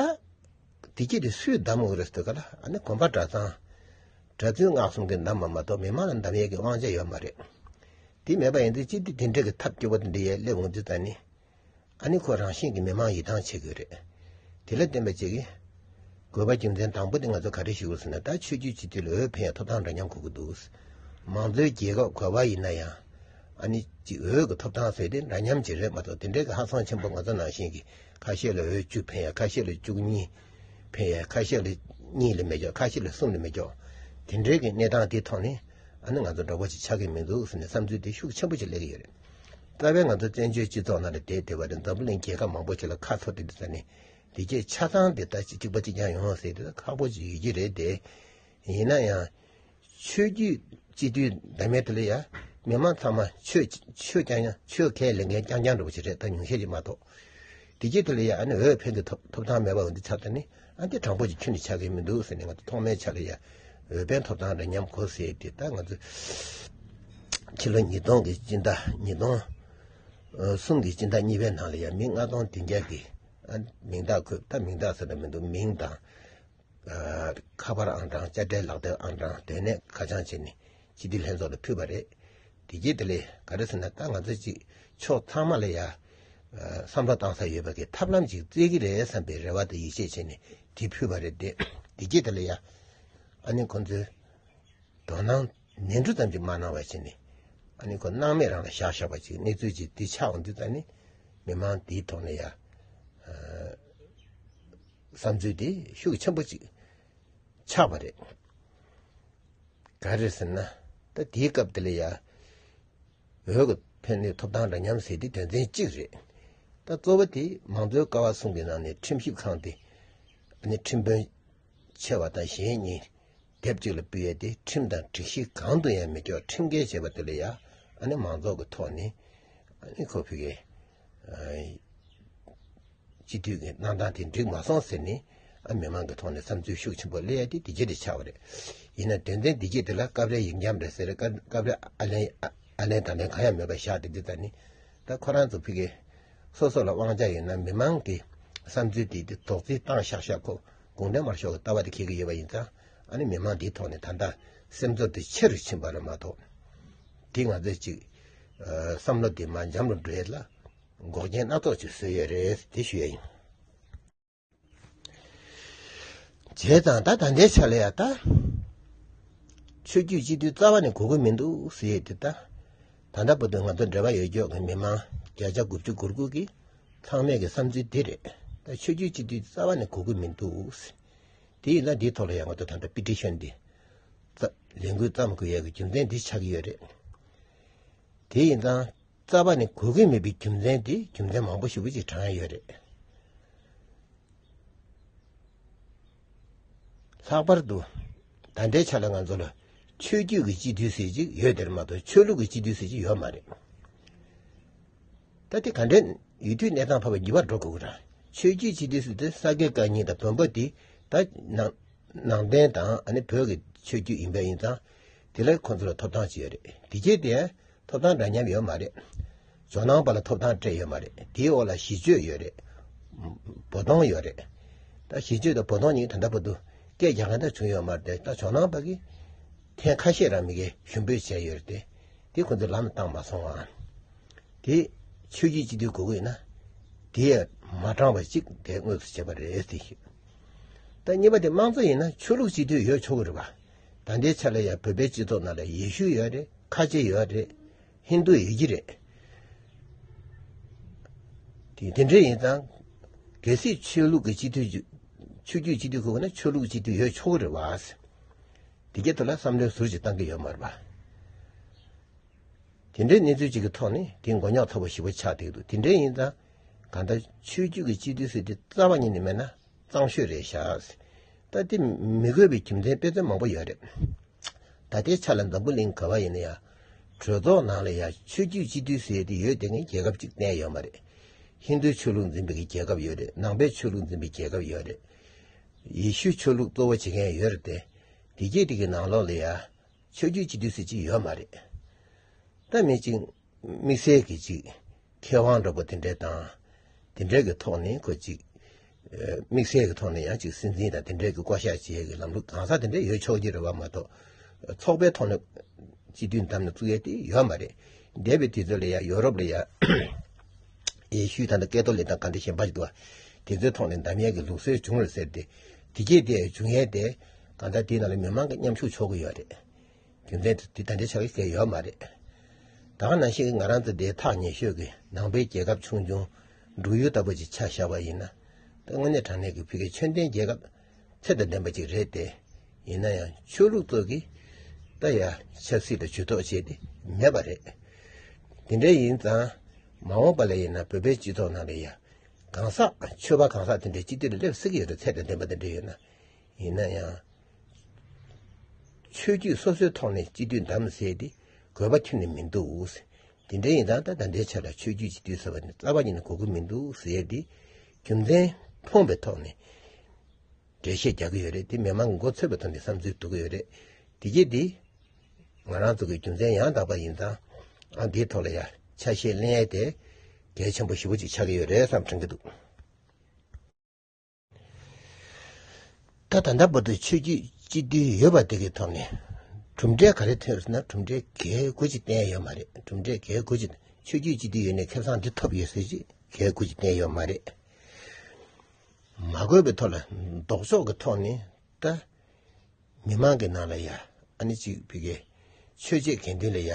དེ་གྱད་དེ་སུས་བདམས་དགོས་རེད་ཟེར་དུས་ག་ལ། ཨ་ནི་གོམ་པ་གྲྭ་ཚང་གྲྭ་བཙུན་སྔགས་གསུམ་གྱིས་བདམས་པ་མ་གཏོགས་མི་མང་ལ་བདམས་ཡས་ཀྱི་དབང་ཆ་ཡོད་མ་རེད། དེ་མེད་པ་ཡིན་ཚེ་སྤྱི་འཐུས་དེ་འདྲ་གི་ཐབས་སྐྱོ་པོ་དེ་འདྲ་ཡས་སླེབས་འོང་དུས་ད་ནི། ཨ་ནི་ཁོ་རང་བཞིན་གྱིས་མི་མང་ཡིད་ཐང་ཆད་དགོས་རེད། དེ་ལ་བརྟེན་པ་བཅས་ཀྱི་དགོས་པ་རྒྱུ་མཚན་དང་པོ་དེ་ང་ཚོ་ག་རེ་ཞུ་དགོས་ཟེར་ན། ད་ཆོས་བརྒྱུད་སྤྱི་འཐུས་ལ་འོས་འཕེན་ཡ་ཐོབ་ཐང་འདྲ་མཉམ་དགོས་ཀྱི་འདུག། མང་གཙོའི་རྒྱལ་ཁབ་ག་བ་ཡིན་ན་ཡང་ཨ་ནི་ཅིག་འོས་ཀྱི་ཐོབ་ཐང་ཟེར་དེ་འདྲ་མཉམ་ཅིག་རེད་མ་གཏོགས། དེ་འདྲའི་གི་ཧ་ཅང་ཆེན་པོ་ང་ཚོ་ནང་བཞིན་གྱི་ཁ་ཤས་ལ་འོས་བཅུ་འཕེན་ཡ། ཁ་ཤས་ལ་བཅུ་གཉིས་འཕེན་ཡ། ཁ་ཤས་ལ་གཉིས་ལས་མི་འཇོག། ཁ་ཤས་ལ་གསུམ་ལས་མི་འཇོག། དེ་འདྲའི་གི་གནས་སྟངས་དེ་ཐོག་ནས་ཨ་ནི་ང་ཚོ་འདྲ་པོ་ཅིག་ཆགས་ཀྱི་མི་འདུག་ཟེར་ནས་བསམ་ཚུལ་དེ་ཤུགས་ཆེན་པོ་ཅིག་སླེབས་ཀྱི་ཡོད་རེད། རྩ་བའི་ང་ཚོ་བཙན་བྱོལ་སྤྱི་ཚོགས་ནང་ལ་བསྡད་བསྡད་པ་རེད། འཛམ་བུ་གླིང་རྒྱལ་ཁབ་མང་པོ་ཞིག་ལ་ཁ་འཐོར་ཏེ་འདུག་ས་ནས། དེ་གྱད་ཆ་ཚང་དེ་ལྟ་ཅི་གཅིག་པ་གཅིག་རྐྱང་ཡོང་ཟེར་དེ་ཁག་པོ་ཅིག་ཡོད་ཀྱི་རེད་དེ། ཡིན་ན་ཡང་ཆོས་བརྒྱུད་སྤྱི་འཐུས་འདྲ་མིན་དེ་ལ་ཡ་མི་མང་ཚང་མ་ཆོས་ཆོས་རྐྱང་རྐྱང་ཆོས་ཁས་ལེན་མཁན་རྐྱང་རྐྱང་འདྲ་པོ་ཞིག་རེད། ད་ཉུང་ཤས་ཅིག་མ་གཏོགས། དེ་གྱད་དེ་ལ་ཡ་ཨ་ནི་འོས་འཕེན་གྱི་ཐོབ་ཐོབ་ཐང་མེད་པ་འོ་འདི་ཆགས་ད་ནི་ཨ་འདི་དྲང་པོ་ཅིག་ཁྱོན་ནས་ཆགས་ཀྱི་མི་འདུག་ཟེར་ནས། ང་ཚོ་ཐོག་མའི་ཆ་ལ་ཡ་འོས་འཕེན་ཐོབ་ཐང་འདྲ་མཉམ་དགོས་ཟེར་དེ། ད་ང་ཚོ་ཕྱི་ལོ་ཉིས་སྟོང་གི་སྤྱི་ཟླ་ཉིས་སྟོང་གསུམ་གྱི་སྤྱི་ཟླ་གཉིས་པའི་ནང་ལ་ཡ་མི་ལྔ་སྟོང་བདུན་བརྒྱ་གི་ཨ་མིང་རྟགས་བཀོད། ད་མིང་རྟགས་ཟེར་ན་མི་འདུག། མིང་དང་ཨ་ཁ་པར་ཨང་གྲངས། དཔྱ་ཁྲལ་ལག་དེབ་ཨང་གྲངས། དེ་ནས་ཁ་བྱང་བྱས་ནས་སྤྱི་འཐུས་ལྷན་ཚོགས་ལ་ཕུལ་བ་རེད། དེ་གྱད་དེ་ལས་ག་རེ་ཟེར་ན། ད་ང་ཚོ་ཅིག་ཕྱོགས་ཚང་མ་ལ་ཡ་ཨ་བསམ་བློ་བཏང་ས་ཡོད་པ་གི་ཐབས་ལམ་ཅིག་བཙལ་གྱི་རེད་བསམ་པའི་རེ་བ་དང་ཡིད་ཆེས་བྱས་ནས་དེ་ཕུལ་བ་རེད་དེ། དེ་གྱད་དེ་ལ་ཡ་ཨ་ནི་ཁོང་ཚོས་དོ་སྣང་ནན་ཏན་ཙམ་ཅིག་མ་གནང་བ་བྱས་ནས། ཨ་ནི་ཁོ་སྣང་མེད་རང་ལ་བཞག་བཞག་པ་ཅིག་གནས་ཚུལ་ཅིག་དེ་ཆགས་འོང་དུས་ད་ནི་མི་མང་དེའི་ཐོག་ནས་ཡ་ཨ་བསམ་ཚུལ་དེ་ཤུགས་ཆེན་པོ་ཅིག་ཆགས་པ་རེད། ག་རེ་ཟེར་ན། ད་དེའི་སྐབས་དེ་ལ་ཡ་འོས་ཀྱི་འཕེན་ནས་ཐོབ་ཐང་འདྲ་མཉམ་ཟེར་དེ་དོན་ཚན་གཅིག་རེད། ད་གཙོ་བོ་དེ་མང་གཙོའི་ཀ་བ་གསུམ་གྱི་ནང་ནས་ཁྲིམས་ཞིབ་ཁང་དེ་ཨ་ནི་ཁྲིམས་དཔོན་ཆེ་བ་དང་གཞན་གཉིས་སྡེབ་གཅིག་ལ་ཕུལ་ཡས་དེ་ཁྲིམས་དང་སྒྲིག་གཞི་གང་དུ་ཡང་མི་འཁྱོག། ཁྲིམས་འགལ་བྱས་པ་དེ་ལ་ཡ་ཨ་ནི་མང་ཚོགས་ཀྱི་ཐོག་ནས་ཨ་ནི་ཁོ་ཕི་གའི་སྤྱི་འཐུས་ཀྱི་གནང་སྟངས་དེ་འགྲིག་མ་སོང་ཟེར་ནས་ཨ་མི་མང་གི་ཐོག་ནས་བསམ་ཚུལ་ཤུགས་ཆེན་པོ་སླེབས་ཡ་དེ་དེ་གྱད་དེ་ཆགས་པ་རེད། ཡིན་ན་དོན་ཚན་དེ་གྱད་དེ་ལ་སྐབས་རེ་ཡིག་འཁྱམ་རེད་ཟེར། སྐབས་སྐབས་རེ་ཨ་ལན་ཨ་ལན་དང་ལན་གང་ཡང་མེད་པ་བཞག་དེ་དུས་ད་ནི། ད་ཁོ་རང་ཚོ་ཕི་གའི་སོ་སོ་ལ་དབང་ཆ་ཡོད་ན་མི་མང་གི་བསམ་ཚུལ་དེ་དེ་དོགས་རྩིས་བཏང་ཤག་ཤག་ཁོ་དགུང་ལྡན་དམར་ཤོག་གི་ལྟ་བ་དེ་འཁྱེར་གྱི་ཡོད་པ་ཡིན་ཙང་། ཨ་ནི་མི་མང་དེའི་ཐོག་ནས་ད་ལྟ་སེམས་ཚོར་དེ་ཆེ་རུ་ཕྱིན་པ་རེད་མ་གཏོགས། དེ་ང་ཚོས་ཅིག་ཨ་བསམ་བློ་དེ་མར་འཇམ་རུ་འགྲོ་ཡས་ལ་འགོག་རྐྱེན་སྣ་ཚོགས་ཅིག་བཟོས་ཡོད་རེད་དེ་ཞུ་ཡ་ཡིན། བྱས་ཙང་ད་ད་ལྟའི་ཆ་ལ་ཡ་ད་ཆོས་བརྒྱུད་སྤྱི་འཐུས་རྩ་བ་ནས་དགོས་ཀྱི་མི་འདུག་ཟེར་ཡས་དེ། ད་ད་ལྟ་བར་དུ་ང་ཚོ་འབྲེལ་བ་ཡོད་ཀྱོག་གི་མི་མང་བརྒྱ་ཆ་དགུ་བཅུ་གོ་དགུ་གི་ཚང་མས་ཀྱི་བསམ་ཚུལ་འདི་རེད། ད་ཆོས་བརྒྱུད་སྤྱི་འཐུས་རྩ་བ་ནས་དགོས་ཀྱི་མི་འདུག་ཟེར། དེ་ཡིན་ན་འདིའི་ཐོག་ལ་ཡང་ང་ཚོ་ད་ལྟ་པི་ཊི་ཤན་འདི་རྩ་ལས་འགུལ་བརྩམ་དགོས་ཡས་ཀྱི་རྒྱུ་མཚན་འདི་ཆགས་ཀྱི་ཡོད་རེད། དེ་ཡིན་ཙང་རྩ་བ་ནས་དགོས་ཀྱི་མེད་པའི་རྒྱུ་མཚན་དེ་རྒྱུ་མཚན་མང་པོ་ཞེ་པོ་ཅིག་དྲངས་ཡོད་རེད། ལྷག་པར་དུ་ད་ལྟའི་ཆ་ལ་ང་ཚོ་ལ་ཆོས་བརྒྱུད་ཀྱི་སྤྱི་འཐུས་ཟེར་ཅིག་ཡོད་དེར་མ་གཏོགས་ཆོས་ལུགས་ཀྱི་སྤྱི་འཐུས་ཟེར་ཅིག་ཡོད་མ་རེད། ད་དེ་ག་འདྲའི་ཡུལ་དུས་གནས་སྟངས་འཕར་བ་འགྱུར་བ་འགྲོ་དགོས་ཀྱི་རེད། ཆོས་བརྒྱུད་སྤྱི་འཐུས་ཟེར་དུས་ས་དགེ་བཀའ་རྙིང་དང་བོན་པོ་དེ་ད་ནང་ནང་བསྟན་དང་ཨ་ནི་བོད་ཀྱི་ཆོས་བརྒྱུད་ཡིན་པ་ཡིན་ཙང་། དེ་ལ་ཁོ་ཚོ་ལ་ཐོབ་ཐང་ཅིག་ཡོད་རེད། དེ་རྗེས་དེ་ཐོབ་ཐང་འདྲ་མཉམ་ཡོད་མ་རེད། ཇོ་ནང་པ་ལ་ཐོབ་ཐང་སྤྲད་ཡོད་མ་རེད། དེའི་འོག་ལ་གཞིས་བྱེས་ཡོད་རེད། བོ་དོང་ཡོད་རེད། ད་གཞིས་བྱེས་དང་བོ་དོང་གཉིས་ད་ལྟ་བར་དུ་སྐད་རྒྱག་མཁན་ད་བྱུང་ཡོད་མ་རེད་དེ། ད་ཇོ་ནང་པ་གིས་ཐེངས་ཁ་ཤས་རང་མི་གིས་ཞུ་འབོད་བྱས་ཡོད་རེད་དེ། དེ་ཁོ་ཚོས་ལམ་ལ་བཏང་མ་སོང་ཨ། དེ་ཆོས་བརྒྱུད་སྤྱི་འཐུས་དགོས་ཀྱི་ཡོད་ན། དེ་ཡང་མ་དྲངས་པ་ཅིག་དེ་དངོས་སུ་བྱས་པ་རེད་ཟེར་ཞུ། ད་གཉིས་པ་དེ་དམངས་གཙོ་ཡིན་ན་ཆོས་ལུགས་སྤྱི་འཐུས་ཡོད་ཆོག་གི་རེད་པ། ད་ལྟའི་ཆ་ལ་ཡང་བོད་པའི་སྤྱི་ཚོགས་ནང་ལ་ཡེ་ཤུ་ཡོད་རེད། ཁ་ཆེ་ཡོད་རེད། ཧིན་རྡུ་ཡོད་ཀྱི་རེད། དེ་དེ་འདྲ་ཡིན་ཙང་། གལ་སྲིད་ཆོས་ལུགས་ཀྱི་སྤྱི་འཐུས་ཀྱི་ཆོས་བརྒྱུད་སྤྱི་འཐུས་དགོས་ན་ཆོས་ལུགས་སྤྱི་འཐུས་ཡོད་ཆོག་གི་རེད་པ། དེ་གའི་ཐོག་ལ་བསམ་བློའི་ཟུར་ཞིག་བཏང་གི་ཡོད་མ་རེད་པ། དེ་འདྲའི་གནས་ཚུལ་ཅིག་གི་ཐོག་ནས་དེ་མགོ་རྙོག་ཚ་པོ་ཞེ་པོ་ཆགས་བསྡད་འདུག། དེ་འདྲ་ཡིན་ཙང་། གང་ལྟར་ཆོས་བརྒྱུད་ཀྱི་སྤྱི་འཐུས་ཟེར་དེ་རྩ་བ་ཉིད་ནས་མེད་ན་གཙང་ཤོས་རེད་ཤག། ད་དེ་མི་དགོས་པའི་རྒྱུ་མཚན་དཔེ་མཚོན་མང་པོ་ཡོད་རེད། ད་ལྟའི་ཆ་ལ་འཛམ་བུ་གླིང་ག་བ་ཡིན་ན་ཡང་། གྲོས་ཚོགས་ནང་ལ་ཡང་ཆོས་བརྒྱུད་སྤྱི་འཐུས་ཟེར་དེ་ཡོད་དེ་ངས་རྒྱལ་ཁབ་ཅིག་གཏན་ཡོད་མ་རེད། ཧིན་རྡུའི་ཆོས་ལུགས་འཛིན་པའི་རྒྱལ་ཁབ་ཡོད་རེད། ནང་པའི་ཆོས་ལུགས་འཛིན་པའི་རྒྱལ་ཁབ་ཡོད་རེད། ཡེ་ཤུའི་ཆོས་ལུགས་གཙོ་བོ་བྱེད་མཁན་ཡོད་རེད་དེ། དེ་གྱད་དེ་གི་ནང་ལོགས་ལ་ཡང་། ཆོས་བརྒྱུད་སྤྱི་འཐུས་ཟེར་གྱི་ཡོད་མ་རེད། ད་མི་གཅིག་དམིགས་བསལ་གྱི་གཅིག་མཁས་དབང་འདྲ་པོ་དེ་འདྲའི་དང་། དེ་འདྲའི་གི་ཐོག་ནས་ཁོ་གཅིག་དམིགས་བསལ་གྱི་ཐོག་ནས་ཡང་གཅིག་སྲིད་འཛིན་དང་དེ་འདྲའི་གི་བསྐོ་བཞག་བྱེད་ཡས་ཀྱི་ལམ་ལུགས་གང་ཟག་དེ་འདྲ་ཡོད་ཆོག་གི་རེད་པ་མ་གཏོགས། ཚོགས་པའི་ཐོག་ནས་སྤྱི་འཐུས་བདམས་ནས་བཙུགས་ཡས་དེ་ཡོད་མ་རེད། འདས་པའི་དུས་ཚོད་ལ་ཡང་ཡོ་རོབ་ལ་ཡང་ཡེ་ཤུའི་ད་ལྟ་ཀེ་ཐོ་ལིག་དང་ག་འདྲ་གཞན་པ་ཞིག་འདུག་པ། དེ་ཚོའི་ཐོག་ནས་འདམ་ཡས་ཀྱི་ལུགས་སྲོལ་བྱུང་རེད་ཟེར་ཏེ། དེ་རྗེས་དེ་བྱུང་ཡས་དེ་གང་ལྟར་དེའི་ནང་ལ་མི་མང་གི་མཉམ་ཞུགས་ཆོག་གི་ཡོད་རེད། རྒྱུ་མཚན་དེ་ད་ལྟའི་ཆ་གི་གལ་ཡོད་མ་རེད། ད་ག་ནང་བཞིན་ང་རང་ཚོ་འདིའི་ཐག་ཉེ་ཤོས་ཀྱི་ནང་པའི་རྒྱལ་ཁབ་ཆུང་ཆུང་འབྲུག་ཡུལ་ལྟ་བུ་ཅིག་ཆ་བཞག་པ་ཡིན་ན། ད་དངོས་གནས་དྲང་གནས་ཀྱི་ཕ་གིའི་ཆོས་ལྡན་རྒྱལ་ཁབ་ཚད་དང་ལྡན་པ་ཅིག་རེད་དེ། ཡིན་ན་ཡང་ཆོས་ལུགས་ཚོ་གིས་ད་ཡ་ཆབ་སྲིད་ལ་ཇུས་གཏོགས་བྱས་ཏེ་མེད་པ་རེད། དེ་འདྲ་ཡིན་ཙང་མ་འོངས་པ་ལ་ཡིན་ན་བོད་པའི་སྤྱི་ཚོགས་ནང་ལ་ཡ་གང་ཟག་ཆོས་པ་གང་ཟག་དེ་འདྲའི་སྤྱི་འཐུས་ལ་སླེབས་སྲིད་ཀྱི་ཡོད་རེད། ཚད་དང་ལྡན་པ་དེ་འདྲ་ཡོད་ན། ཡིན་ན་ཡང་། ཆོས་བརྒྱུད་སོ་སོའི་ཐོག་ནས་སྤྱི་འཐུས་བདམས་ཟེར་དེ་དགོས་པ་ཁྱོན་ནས་མི་འདུག། དེ་འདྲ་ཡིན་ཙང་ད་ད་ལྟའི་ཆ་ལ་ཆོས་བརྒྱུད་སྤྱི་འཐུས་ཟེར་བ་ནི་རྩ་བ་ཉིད་ནས་དགོས་ཀྱི་མི་འདུག་ཟེར་དེ་རྒྱུ་མཚན་ཕོངས་པའི་ཐོག་ནས་འགྲེལ་བཤད་རྒྱག་གི་ཡོད་རེད། དེ་མི་མང་གི་མགོ་ཚོས་པའི་ཐོག་ནས་བསམ་ཚུལ་བསྡུ་གི་ཡོད་རེད། དེ་རྗེས་དེ་ང་རང་ཚོ་གི་རྒྱུ་མཚན་ཡང་དག་པ་ཡིན་ཙང་ཨ་འདིའི་ཐོག་ལ་ཡ་ཆ་ཤས་ལེན་ཡས་དེ་གལ་ཆེན་པོ་ཞེ་པོ་ཅིག་ཆགས་ཀྱི་ཡོད་རེད་བསམ་དྲན་གྱི་འདུག། ད་ད་ལྟ་བར་དུ་ཆོས་བརྒྱུད་སྤྱི་འཐུས་ཡོད་པ་དེ་གི་ཐོག་ནས་གྲུབ་འབྲས་ག་རེ་ཐོན་ཟེར་ན། གྲུབ་འབྲས་གལ་དགོས་ཅིག་བསྟན་ཡོད་མ་རེད། གྲུབ་འབྲས་གལ་དགོས་ཅིག་ཆོས་བརྒྱུད་སྤྱི་འཐུས་ཡོད་ནས་ཁེ་བཟང་འདི་ཐོབ་ཡོད་ཟེར་ཅིག་གལ་དགོས་ཅིག་བསྟན་ཡོད་མ་རེད། མ་དགོས་པའི་ཐོག་ལ་ལྡོག་ཕྱོགས་ཀྱི་ཐོག་ནས་ད་མི་མང་གི་ནང་ལ་ཡ་ཨ་ནི་ཅིག་ཕ་གིའི་ཆོས་བྱེད་དགེ་འདུན་ལ་ཡ་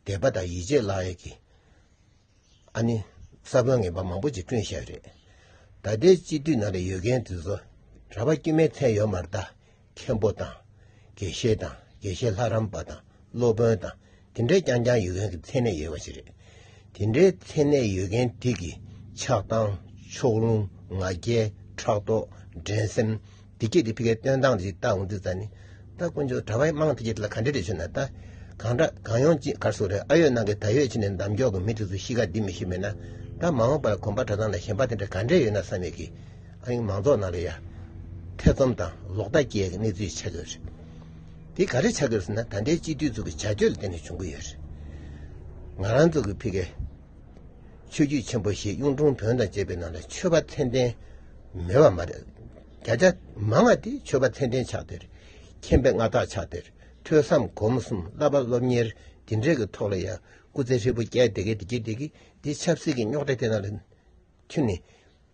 དད་པ་དང་ཡིད་ཆེས་བརླག་ཡས་ཀྱི་ཨ་ནི་ས་བོན་ངན་པ་མང་པོ་ཅིག་བསྐྲུན་བཞག་རེད། ད་ལྟའི་སྤྱི་འཐུས་ནང་ལ་ཡོད་མཁན་དེ་ཚོ་གྲྭ་པ་དཀྱུས་མའི་མཚན་ཡོད་མ་རེད། ད་མཁན་པོ་དང་དགེ་བཤེས་དང་དགེ་བཤེས་ལྷ་རམས་པ་དང་སློབ་དཔོན་དང་དེ་འདྲའི་རྐྱང་རྐྱང་ཡོད་མཁན་གྱི་མཚན་གནས་ཡོད་པ་ཞིག་རེད། དེ་འདྲའི་མཚན་གནས་ཡོད་མཁན་དེ་གི་ཆགས་སྡང་ཕྱོགས་ལྷུང་ང་རྒྱལ་ཕྲག་དོག་འགྲན་སེམས་དེ་སྐད་དེ་ཕ་གིའི་སྟོན་སྟངས་ཅིག་བལྟ་འོང་དུས་ཙ་ནི། ད་དཀོན་མཆོག་གྲྭ་པའི་དམངས་དེ་གྱད་ལ་ག་འདྲ་རེད་ཞུ་ན། ད་གང་འདྲ་གང་ཡོང་ཅིག་གར་སོང་རེད། ཨ་ཡོད་ནང་གི་ད་ཡོད་ཕྱིན་ནས་འདམ་འཇོག་གི་མི་དེ་ཚོ་གཤིས་ཀ་འདི་མི་ཤེས་མེད་ན། ད་མ་འོངས་པར་དགོན་པ་གྲྭ་ཚང་ལ་ཞེན་པ་དེ་འདྲ་ག་འདྲ་ཡོད་ན་བསམ་ཡས་ཀྱི་ཨ་ཡིན་མང་ཚོགས་ནང་ལ་ཡ་ཐེ་ཚོམ་དང་ལོག་ལྟ་སྐྱེ་ཡས་ཀྱི་གནས་ཚུལ་ཆགས་ཡོད་རེད། དེ་ག་རེ་ཆགས་ཡོད་ཟེར་ན། ད་ལྟའི་སྤྱི་འཐུས་ཚོ་གི་བྱ་སྤྱོད་ལ་བརྟེན་ནས་བྱུང་གི་ཡོད་རེད། ང་རང་ཚོ་གི་ཕ་གིའི་ཆོས་བརྒྱུད་ཆེན་པོ་བཞི་གཡུང་དྲུང་བོན་དང་བཅས་པའི་ནང་ལ་ཆོས་པ་མཚན་ལྡན་མེད་པ་མ་རེད། བརྒྱ་ཆ་མང་བ་དེ་ཆོས་པ་མཚན་ལྡན་ཆགས་བསྡད་རེད། མཁྱེན་པའི་མངའ་བདག་ཆགས་བསྡད་རེད། ཐོས་བསམ་སྒོམ་གསུམ་བསླབ་པ་སློབ་གཉེར་དེ་འདྲའི་གི་ཐོག་ལ་ཡང་སྐུ་ཚེ་ཧྲིལ་པོ་བསྐྱལ་བསྡད་མཁན་དེ་གྱད་དེ་གིས་དེ་ཆབ་སྲིད་ཀྱི་རྙོག་དྲ་དེ་ནང་ལ་ཁྱོན་ནས་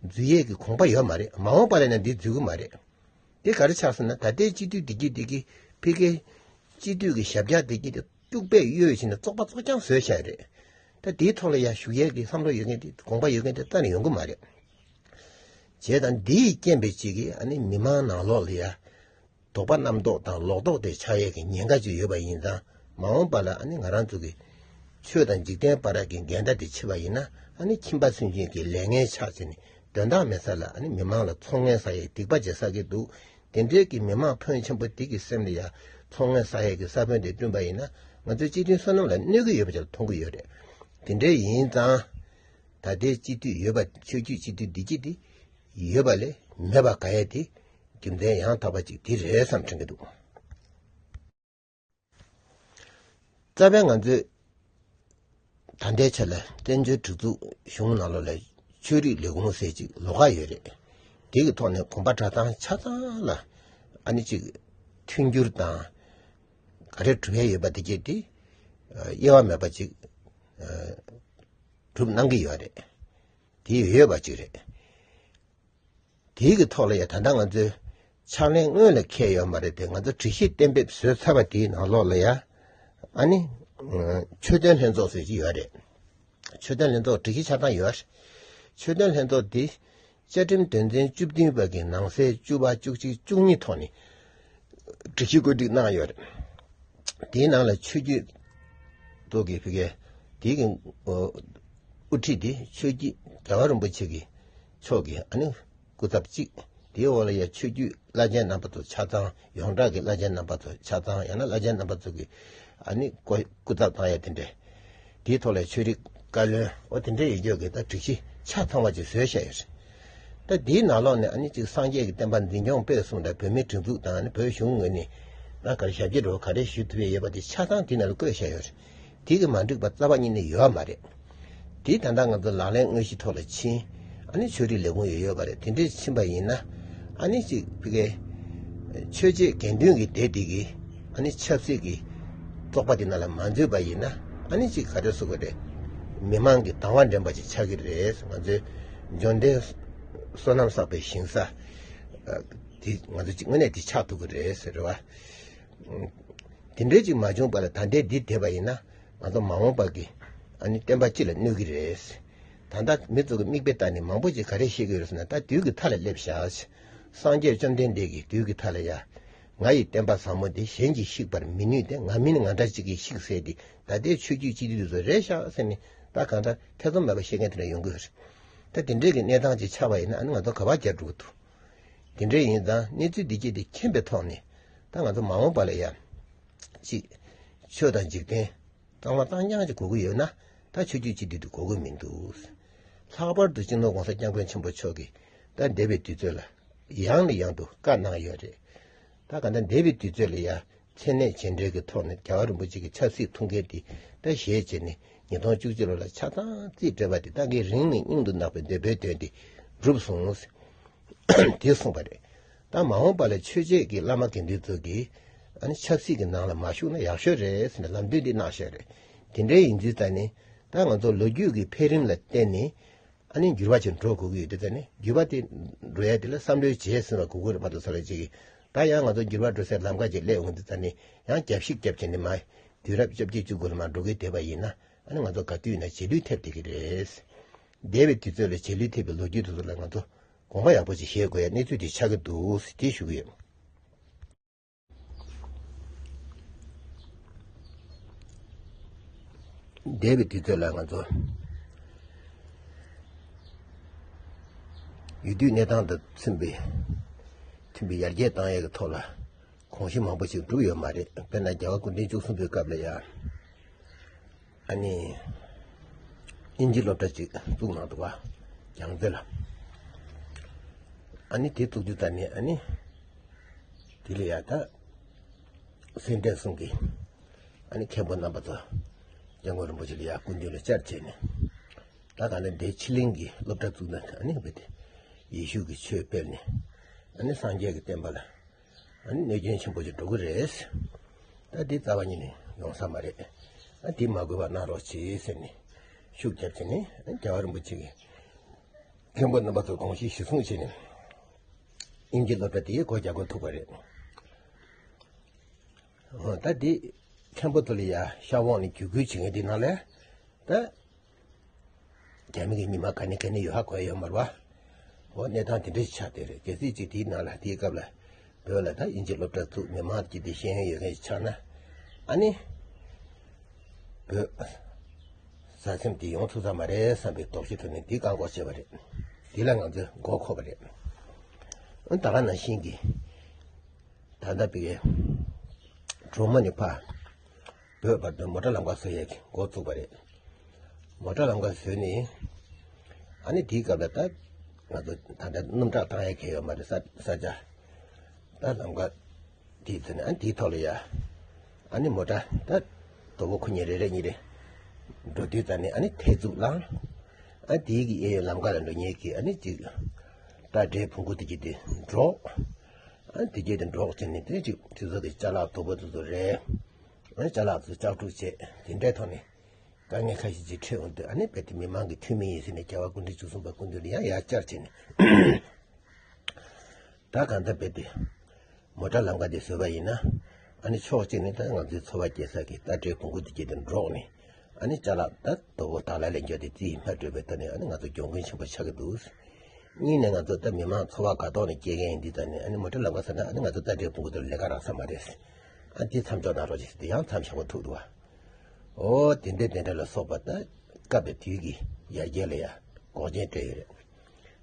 འཛུལ་ཡས་ཀྱི་དགོངས་པ་ཡོད་མ་རེད། མ་འོངས་པ་ལ་ཡང་འདི་འཛུལ་གི་མ་རེད། དེ་ག་རེ་ཆགས་ཟེར་ན། ད་ལྟའི་སྤྱི་འཐུས་དེ་གྱད་དེ་གིས་ཕ་གིའི་སྤྱི་འཐུས་ཀྱི་ཞབས་བཀྱག་དེ་གྱད་དེ་གཏུག་པས་གཡོལ་བྱས་ནས་བཙོག་པ་བཙོག་རྐྱང་བཟོས་བཞག་རེད། ད་དེའི་ཐོག་ལ་ཡ་ཞུགས་ཡས་ཀྱི་བསམ་བློ་ཡོད་མཁན་དེ་དགོངས་པ་ཡོད་མཁན་དེ་རྩ་ནས་ཡོང་གི་མ་རེད། བྱས་ཙང་འདི་ཡི་རྐྱེན་པས་ཅིག་གིས་ཨ་ནི་མི་མང་ནང་ལོགས་ལ་ཡ་དོགས་པ་རྣམ་རྟོག་དང་ལོག་རྟོག་དེ་ཆགས་ཡས་ཀྱི་ཉེན་ཁ་ཅིག་ཡོད་པ་ཡིན་ཙང་། མ་འོངས་པ་ལ་ཨ་ནི་ང་རང་ཚོ་གི་ཆོས་དང་འཇིག་རྟེན་བར་གྱི་འགལ་ཟླ་དེ་ཕྱེ་བ་ཡིན་ན། ཨ་ནི་ཁྱིམ་པ་སུན་འབྱིན་གྱི་ལས་ངན་ཆགས་བྱས་ནས་དོན་དག་མེད་ས་ལ་ཨ་ནི་མི་མང་ལ་ཚོགས་ངན་བསགས་ཡས་སྡིག་པ་བྱེད་ས་གི་འདུག། དེ་འདྲའི་གི་མི་མང་ཕོན་ཆེན་པོ་དེ་གི་སེམས་ལ་ཡ་ཚོགས་ངན་བསགས་ཡས་ཀྱི་ས་བོན་དེ་བསྐྲུན་པ་ཡིན་ན། ང་ཚོའི་སྤྱི་མཐུན་བསོད་ནམས་ལ་གནོད་ཀྱི་ཡོད་པ་ཅིག་མཐོང་གི་ཡོད་རེད། དེ་འདྲའི་ཡིན་ཙང་། ད་ལྟའི་སྤྱི་འཐུས་ཡོད་པ། ཆོས་བརྒྱུད་སྤྱི་འཐུས་འདི་གྱད་དེ་ཡོད་པ་ལས་མེད་པ་དགའ་ཡས་དེ་རྒྱུ་མཚན་ཡང་དག་པ་ཅིག་དེ་རེད་བསམ་དྲན་གྱི་འདུག། རྩ་བའི་ང་ཚོའི་ད་ལྟའི་ཆ་ལ་བཙན་བྱོལ་སྒྲིག་འཛུགས་གཞུང་ནང་ལོགས་ལ་ཆོས་རིག་ལས་ཁུངས་ཟེར་ཅིག་ལོགས་ཀ་ཡོད་རེད། དེ་གི་ཐོག་ནས་དགོན་པ་གྲྭ་ཚང་ཆ་ཚང་ལ་ཨ་ནི་ཅིག་མཐུན་འགྱུར་དང་ག་རེ་སྒྲུབ་ཡས་ཡོད་པ་དེ་གྱད་དེ་དབྱེ་བ་མེད་པ་ཅིག་སྒྲུབ་གནང་གི་ཡོད་རེད། དེ་ཡོད་པ་ཅིག་རེད། དེའི་གི་ཐོག་ལ་ཡ་ད་ལྟ་ང་ཚོའི་ཕྱག་ལེན་དངོས་ལ་འཁེལ་ཡོད་མ་རེད་དེ། ང་ཚོ་སྒྲིག་གཞི་གཏན་འབེབས་བཟོས་ཚར་བ་དེའི་ནང་ལོགས་ལ་ཡ་ཨ་ནི་ཆོས་དོན་ལྷན་ཚོགས་ཟེར་གྱི་ཡོད་རེད། ཆོས་དོན་ལྷན་ཚོགས་སྒྲིག་གཞི་ཆ་ཚང་ཡོད་རེད། ཆོས་དོན་ལྷན་ཚོགས་དེ་བཅའ་ཁྲིམས་དོན་ཚན་བཅུ་བདུན་པ་གི་ནང་གསེས་བཅུ་པ་བཅུ་གཅིག་བཅུ་གཉིས་ཐོག་ནས་སྒྲིག་གཞི་བཀོད་སྒྲིག་གནང་ཡོད་རེད། དེའི་ནང་ལ་ཆོས་བརྒྱུད་ཚོགས་ཀྱི་ཕ་གི་དེའི་གི་དབུ་ཁྲིད་དེ་ཆོས་བརྒྱུད་རྒྱལ་བ་རིན་པོ་ཆེ་གི་མཆོག་གི་ཨ་ནི་སྐུ་ཚབ་གཅིག། དེའི་འོག་ལ་ཡ་ཆོས་བརྒྱུད་བླ་ཆེན་རྣམ་པ་ཚོ་ཆ་ཚང་། ཡོངས་གྲགས་ཀྱི་བླ་ཆེན་རྣམ་པ་ཚོ་ཆ་ཚང་། ཡང་ན་བླ་ཆེན་རྣམ་པ་ཚོ་གི་ཨ་ནི་སྐུ་སྐུ་ཚབ་བཏང་ཡ་དེ་འདྲས། དེའི་ཐོག་ལ་ཆོས་རིག་བཀའ་བློན་འོ་དེ་འདྲས་ཡོད་རྒྱུ་གི་ད་སྒྲིག་གཞི་ཆ་ཚང་བ་ཅིག་བཟོས་བཞག་ཡོད་རེད། ད་དེའི་ནང་ལོགས་ནས་ཨ་ནི་ཅིག་སངས་རྒྱས་ཀྱི་བསྟན་པ་འཛིན་སྐྱོང་སྤེལ་གསུམ་དང་། ཨ་ནི་བོད་གཞུང་ངོས་ནས་ད་ག་རེ་ཞབས་ཕྱི་འདྲ་བོ་ག་རེ་ཞུ་ཐུབ་ཡས་ཡོད་པ་དེ་ཆ་ཚང་དེའི་ནང་ལ་བཀོད་བཞག་ཡོད་རེད། དེ་གི་མ་འགྲིག་པ་རྩ་བ་ཉིད་ནས་ཡོད་མ་རེད། དེ་ད་ལྟ་ང་ཚོ་ལག་ལེན་དངོས་གཞི་ཐོག་ལ་ཕྱིན། ཨ་ནི་ཆོས་རིག་ལས་ཁུངས་ཡོད་ཡོད་པ་རེད། དེ་འདྲས་ཕྱིན་པ་ཡིན་ན་ཨ་ནི་ཅིག་ཕ་གིའི་ཆོས་བྱེད་དགེ་འདུན་གྱི་སྡེ་འདི་གིས་ཨ་ནི་ཆབ་སྲིད་ཀྱི་བཙོག་པ་དེ་ནང་ལ་མ་འཛུལ་བ་ཡིན་ན། ཨ་ནི་ཅིག་ག་རེ་ཟེར་དགོས་རེད། མི་མང་གི་དང་བ་འདྲེན་པ་ཅིག་ཆགས་ཀྱི་རེད། ང་ཚོའི་འབྱོར་ལྡན་ བསོད་ནམས་བསགས་པའི་ཞིང་ས་དེ་ང་ཚོ་དངོས་གནས་དེ་ཆགས་ཐུབ་ཀྱི་རེད་ཟེར་བ། དེ་འདྲའི་ཅིག་མ་བྱུང་བར་ལ་ད་ལྟའི་འདི་བསྡད་པ་ཡིན་ན་ང་ཚོ་མ་འོངས་པ་གི་ཨ་ནི་བསྟན་པ་སྤྱི་ལ་གནོད་ཀྱི་རེད། ད་ལྟ་མི་ཚོ་གི་མིག་དཔེ་ལྟ་ནས་མང་པོ་ཅིག་ག་རེ་བཤད་ཀྱི་ཡོད་ཟེར་ན། ད་དུས་ཀྱི་མཐའ་ལ་སླེབས་བཞག་སངས་རྒྱས་བཅོམ་ལྡན་འདས་ཀྱིས་དུས་ཀྱི་མཐའ་ལ་ཡ། ང་ཡི་བསྟན་པ་ཟབ་མོ་འདི་གཞན་གྱིས་བཤིག་པར་མི་ནུས་ཏེ། ང་མིན་ང་འདྲ་གཅིག་གིས་བཤིག་ཟེར་ཏེ། ད་ལྟའི་ཆོས་བརྒྱུད་སྤྱི་འཐུས་དེ་ཚོ་རེད་ཤག་ཟེར་ནས་ད་གང་ལྟར་ཐེ་ཚོམ་མེད་པར་བཤད་མཁན་དེ་འདྲ་ཡོང་གི་ཡོད་རེད། ད་དེ་འདྲའི་གི་གནས་སྟངས་ཅིག་ཆགས་པ་ཡིན་ན་ཨ་ནི་ང་ཚོ་ག་པར་རྒྱག་འགྲོ་གི་འདུག་དེ་འདྲའི་ཡིན་ཙང་གནས་ཚུལ་འདི་སྐྱེས་དེ་མཁྱེན་པའི་ཐོག་ནས་ད་ང་ཚོ་མ་འོངས་པ་ལ་ཡ་ཅིག་ཆོས་དང་འཇིག་རྟེན་གཙང་མ་གཙང་རྐྱང་ཅིག་དགོས་ཀྱི་ཡོད་ན་ད་ཆོས་བརྒྱུད་སྤྱི་འཐུས་དེ་དགོས་ཀྱི་མི་འདུག་ལྷག་པར་དུ་སྤྱི་ནོར་༸གོང་ས་༸སྐྱབས་མགོན་ཆེན་པོ་མཆོག་གིས་ད་འདས་པའི་དུས་ཚོད་ལ་ཡང་ནས་ཡང་དུ་བཀའ་གནང་ཡོད་རེད། ད་གང་ལྟར་འདས་པའི་དུས་ཚོད་ལ་ཡ་མཚན་གནས་རྗེས་འབྲེལ་གྱི་ཐོག་ནས་རྒྱལ་བ་རིན་པོ་ཆེ་གི་ཆབ་སྲིད་ཐུགས་འགན་དེ་ད་བཞེས་བྱས་ནས་ཉིས་སྟོང་བཅུ་གཅིག་ལོ་ལ་ཆ་ཚང་རྩིས་སྤྲད་པ་དེ་ད་གིན་རིང་ནས་སྙིང་དུ་བརྣག་པའི་འདོད་པའི་དོན་དེ་འགྲུབ་སོང་། དེ་གསུངས་པ་རེད། ད་མ་འོངས་པ་ལ་ཆོས་བྱེད་ཀྱི་བླ་མ་དགེ་འདུན་ཚོ་གིས་ཨ་ནི་ཆབ་སྲིད་ཀྱི་ནང་ལ་མ་ཞུགས་ན་ཡག་ཤོས་རེད་ཟེར་ནས་ལམ་སྟོན་འདི་གནང་བཞག་རེད། དེ་འདྲའི་ཡིན་དུས་ད་ནི་ད་ང་ཚོ་ལོ་རྒྱུས་ཀྱི་འཕེལ་རིམ་ལ་བརྟེན་ནས་ཨ་ནི་འགྱུར་བ་ཅིག་འགྲོ་དགོས་ཀྱི་ཡོད་དུས་ད་ནི་འགྱུར་བ་དེ་འགྲོ་ཡ་དེ་ལ་བསམ་བློའི་རྗེས་ཟིན་པ་དགོས་ཀྱི་རེད་མ་གཏོགས་ས་ལ་ཅིག་གིས་ད་ཡང་ང་ཚོ་འགྱུར་བ་འགྲོ་སའི་ལམ་ཁ་ཅིག་སླེབས་འོང་དུས་ད་ནི་ཡང་རྒྱབ་བཤིག་རྒྱབ་བྱས་ནས་མ་དུས་རབས་བཅོ་བརྒྱད་བཅུ་དགུ་ལ་མ་འགྲོ་གི་བསྡད་པ་ཡིན་ན་ཨ་ནི་ང་ཚོ་ག་དུས་ཡིན་ན་རྗེས་ལུས་ཐེབས་བསྡད་ཀྱི་རེད། འདས་པའི་དུས་ཚོད་ལ་རྗེས་ལུས་ཐེབས་པའི་ལོ་རྒྱུས་དེ་ཚོ་ལ་ང་ཚོ་དགོངས་པ་ཡག་པོ་ཅིག་བཞེས་དགོས་ཡ་གནས་ཚུལ་དེ་ཆགས་ཀྱི་འདུག་ཟེར་དེ་ཞུ་གི་ཡོད། འདས་པའི་དུས་ཚོད་ལ་ང་ཚོ་ཡུལ་དུས་གནས་སྟངས་དང་མཐུན་པའི་མཐུན་པའི་ཡར་རྒྱས་བཏང་ཡས་ཀྱི་ཐོག་ལ་གོམས་གཤིས་མང་པོ་ཞིག་གྲུབ་ཡོད་མ་རེད། དཔེར་ན་རྒྱལ་བ་སྐུ་ཕྲེང་བཅུ་གསུམ་པའི་སྐབས་ལ་ཡ། ཨ་ནི། དབྱིན་ཇི་སློབ་གྲྭ་ཅིག་བཙུགས་གནང་འདུག་བ། རྒྱ་མཚོ་ལ། ཨ་ནི་དེ་བཙུགས་རྒྱུ་ད་ནི་ཨ་ནི། དེ་ལ་ཡ་ད། སེ་འབྲས་གསུམ་གྱི། ཨ་ནི་མཁན་པོ་རྣམ་པ་ཚོ། སྐྱབས་མགོན་རིན་པོ་ཆེ་ལ་ཡ་སྐུ་མདུན་ལ་བཅར་བྱས་ནས། ད་ག་ནི་འདི་ཕྱི་གླིང་གི་སློབ་གྲྭ་བཙུགས་ན་ཨ་ནི་བས་ཏེ། ཡེ་ཤུ་གི་ཆོས་སྤེལ་ནས། ཨ་ནི་སངས་རྒྱས་ཀྱི་བསྟན་པ་ལ། ཨ་ནི་གནོད་སྐྱོན་ཆེན་པོ་ཞིག་འགྲོ་གི་རེད། ད་འདི་རྩ་བ་ཉིད་ནས་ཡོང་ས་མ་རེད། ཨ་འདི་མ་དགོས་པ་གནང་རོགས་གྱིས་ཟེར་ནས་ཤུགས་རྒྱབ་བྱས་ནས་ཨ་རྒྱལ་བ་རིན་པོ་ཆེ་གིས་མཁན་པོ་རྣམ་པ་ཚོར་དགོངས་གཞི་གཞིར་བཟུང་བྱས་ནས་དབྱིན་ཇི་སློབ་གྲྭ་དེའི་སྒོ་རྒྱག་དགོས་ཐུག་པ་རེད། འོ་ད་འདི་མཁན་པོ་ཚོ་ལ་ཡ་ཤ་བོང་ནས་བརྒྱུད་སྐུལ་བྱེད་མཁན་འདི་ནང་ལ་ད། རྒྱ་མི་གི་ཉི་མ་ག་ནས་ག་ནས་ཡོད་ཧ་གོ་ཡ་ཡོད་མ་རེད་བ། འོ་གནས་སྟངས་དེ་འདྲ་ཞིག་ཆགས་བསྡད་རེད། གལ་སྲིད་ཅིག་དེའི་ནང་ལ་དེའི་སྐབས་ལ་བོད་ལ་ད་དབྱིན་ཇི་སློབ་གྲྭ་བཙུགས་མི་མང་གི་དེ་ཤེས་ཡོན་ཡོད་མཁན་ཞིག་ཆགས་ན་ཨ་ནི་བོད་ཟ་སེམས་དེ་ཡོང་ཐུབ་ས་མ་རེད་བསམ་པའི་དོགས་གཞི་ཐོག་ནས་དེ་བཀག་འགོག་བྱས་པ་རེད། དེ་ལ་ང་ཚོས་མགོ་འཁོར་བ་རེད། ཨ་ད་ག་ནང་བཞིན་གྱི། ད་ལྟ་བི་གའི་གྲོ་མོ་ནས་ཕ་བོད་བར་དུ་མོ་ཊ་ལམ་ཁ་བཟོ་ཡས་ཀྱི་འགོ་བཙུགས་པ་རེད། མོ་ཊ་ལམ་ཁ་བཟོས་ནས་ཨ་ནི་དེའི་སྐབས་ལ་ད་ང་ཚོ་ད་ལྟ་སྣུམ་བྲག་བཏང་ཡས་གལ་ཡོད་མ་རེད། ས་ས་ཆ་ད་ལམ་ཁ་དེའི་ཚེ་ནས་ཨ་ནི་དེའི་ཐོག་ལ་ཡ་ཨ་ནི་མོ་ཊ་ད་དོ་པོ་ཁོ་གཉིས་རེ་རེ་གཉིས་རེ་འགྲོ་དུས་ཙ་ནས་ཨ་ནི་ཐེ་ཚུགས་ལངས། ཨ་དེའི་གི་གཡས་གཡོན་ལམ་ཁ་ལ་འགྲོ་མཁན་གྱི་ཨ་ནི་ཅིག་སྐྲ་སྦྲེལ་བོང་གུ་དེ་གྱིས་དེ་འདྲོགས། ཨ་དེ་གྱིས་དེ་འདྲོགས་བྱས་ནས་དེ་ཅིག་དེ་ཚོ་དེ་ཅ་ལག་དོ་པོ་དེ་ཚོ་རེད། ཨ་ཅ་ལག་ཚོ་ལྕགས་སྒྲུག་བྱས་དེ་འདྲའི་ཐོག་ནས་དཀའ་ངལ་ཁ་ཤས་ཅིག་འཕྲད་འོང་དུས་ཨ་ནི་རྦད་དེ་མི་མང་གི་འཐུས་མི་ཡིན་ཟེར་ནས་རྒྱལ་བ་སྐུ་ཕྲེང་བཅུ་གསུམ་པ་སྐུ་མདུན་ལ་ཡང་ཡར་བཅར་བྱས་ནས། ད་གང་ལྟར་རྦད་དེ་མོ་ཊ་ལམ་ཁ་དེ་བཟོས་པ་ཡིན་ན་ཨ་ནི་ཕྱོགས་གཅིག་ནས་ད་ང་ཚོའི་འཚོ་བ་སྐྱེལ་ས་གི་རྟ་དྲེལ་བོང་གུ་དེ་གྱིས་དེ་འདྲོགས་ནས་ཨ་ནི་ཅ་ལག་ད་དོ་པོ་དག་ལ་ལེན་རྒྱུ་དེ་རྩིས་མ་སྤྲོད་པའི་ཐོག་ནས་ཨ་ནི་ང་ཚོ་གྱོང་གུན་ཆེན་པོ་ཆགས་ཀྱི་འདུག་གཉིས་ནས་ང་ཚོ་ད་མི་མང་འཚོ་བ་དགའ་ཐོག་ནས་སྐྱེལ་མཁན་ཡིན་དུས་ད་ནི་ཨ་ནི་མོ་ཊ་ལམ་ཁ་ཟེར་ན་ཨ་ནི་ང་ཚོ་རྟ་དྲེལ་བོང་གུ་དེ་ལས་ཀ་རག་ས་མ་རེད། ཨ་དེ་མཚམས་འཇོག་གནང་རོགས་ཞེས་དེ་ཡང་མཚམས་བཞག་པ་ཐུག་འདུག་བ། ཨོ་དེ་འདྲ་དེ་འདྲ་ལ་སོགས་པ་ད་སྐབས་དང་དུས་ཀྱི་ཡར་རྒྱས་ལ་ཡ་འགོག་རྐྱེན་སྤྲད་ཡོད་རེད།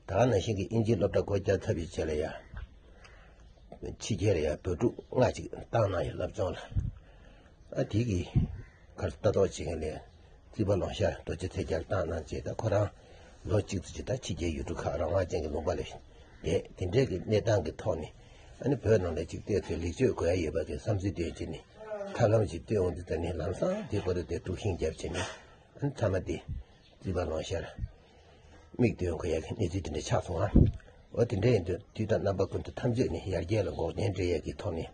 ད་ག་ནང་བཞིན་གྱི་དབྱིན་ཇིའི་སློབ་གྲྭ་སྒོ་བརྒྱབ་ཚར་བའི་རྗེས་ལ་ཡ། ཕྱི་རྒྱལ་ལ་ཡ་བོད་ཕྲུག་ལྔ་ཅིག་བཏང་གནང་ཡོད་སློབ་སྦྱོང་ལ། ཨ་དེ་གི་གར་ལྟ་རྟོག་བྱེད་མཁན་ལས་རྩིས་པ་ལོང་ཤར་རྡོ་རྗེ་ཚེ་རྒྱལ་བཏང་གནང་རྗེས་ད་ཁོ་རང་ལོ་གཅིག་ཙམ་ཅིག་ད་ཕྱི་རྒྱལ་ཡུལ་གྲུ་ཁག་རང་དབང་ཅན་གྱི་ལུང་པ་ལ་བསྡད་དེ་འདྲའི་གི་གནས་སྟངས་ཀྱི་ཐོག་ནས་ཨ་ནི་བོད་ནང་ལ་ཅིག་ལྟོས་ཚེ་ལེགས་བཅོས་དགོས་ཡ་ཡོད་པ་གི་བསམ་ཚུལ་བཏོན་བྱས་ནས་ཐབས་ལམ་ཅིག་བཏོན་འོང་དུས་ད་ནི་ལམ་སང་དེ་སྐོར་དུ་དེ་དཀྲུག་ཤིང་བརྒྱབ་བྱས་ནས་ཨ་ནི་ཚང་མ་དེ་རྩིས་པ་ལོང་ཤར། མིག་ལྟོས་དགོས་ཡ་གི་གནས་ཚུལ་དེ་འདྲ་ཆགས་སོང་ང་། འོ་དེ་འདྲ་ཡིན་དུས་དུས་དང་རྣམ་པ་ཀུན་ཏུ་ཐམས་ཅད་ནི་ཡར་རྒྱས་ལ་འགོག་རྐྱེན་སྤྲད་ཡས་ཀྱི་ཐོག་ནས་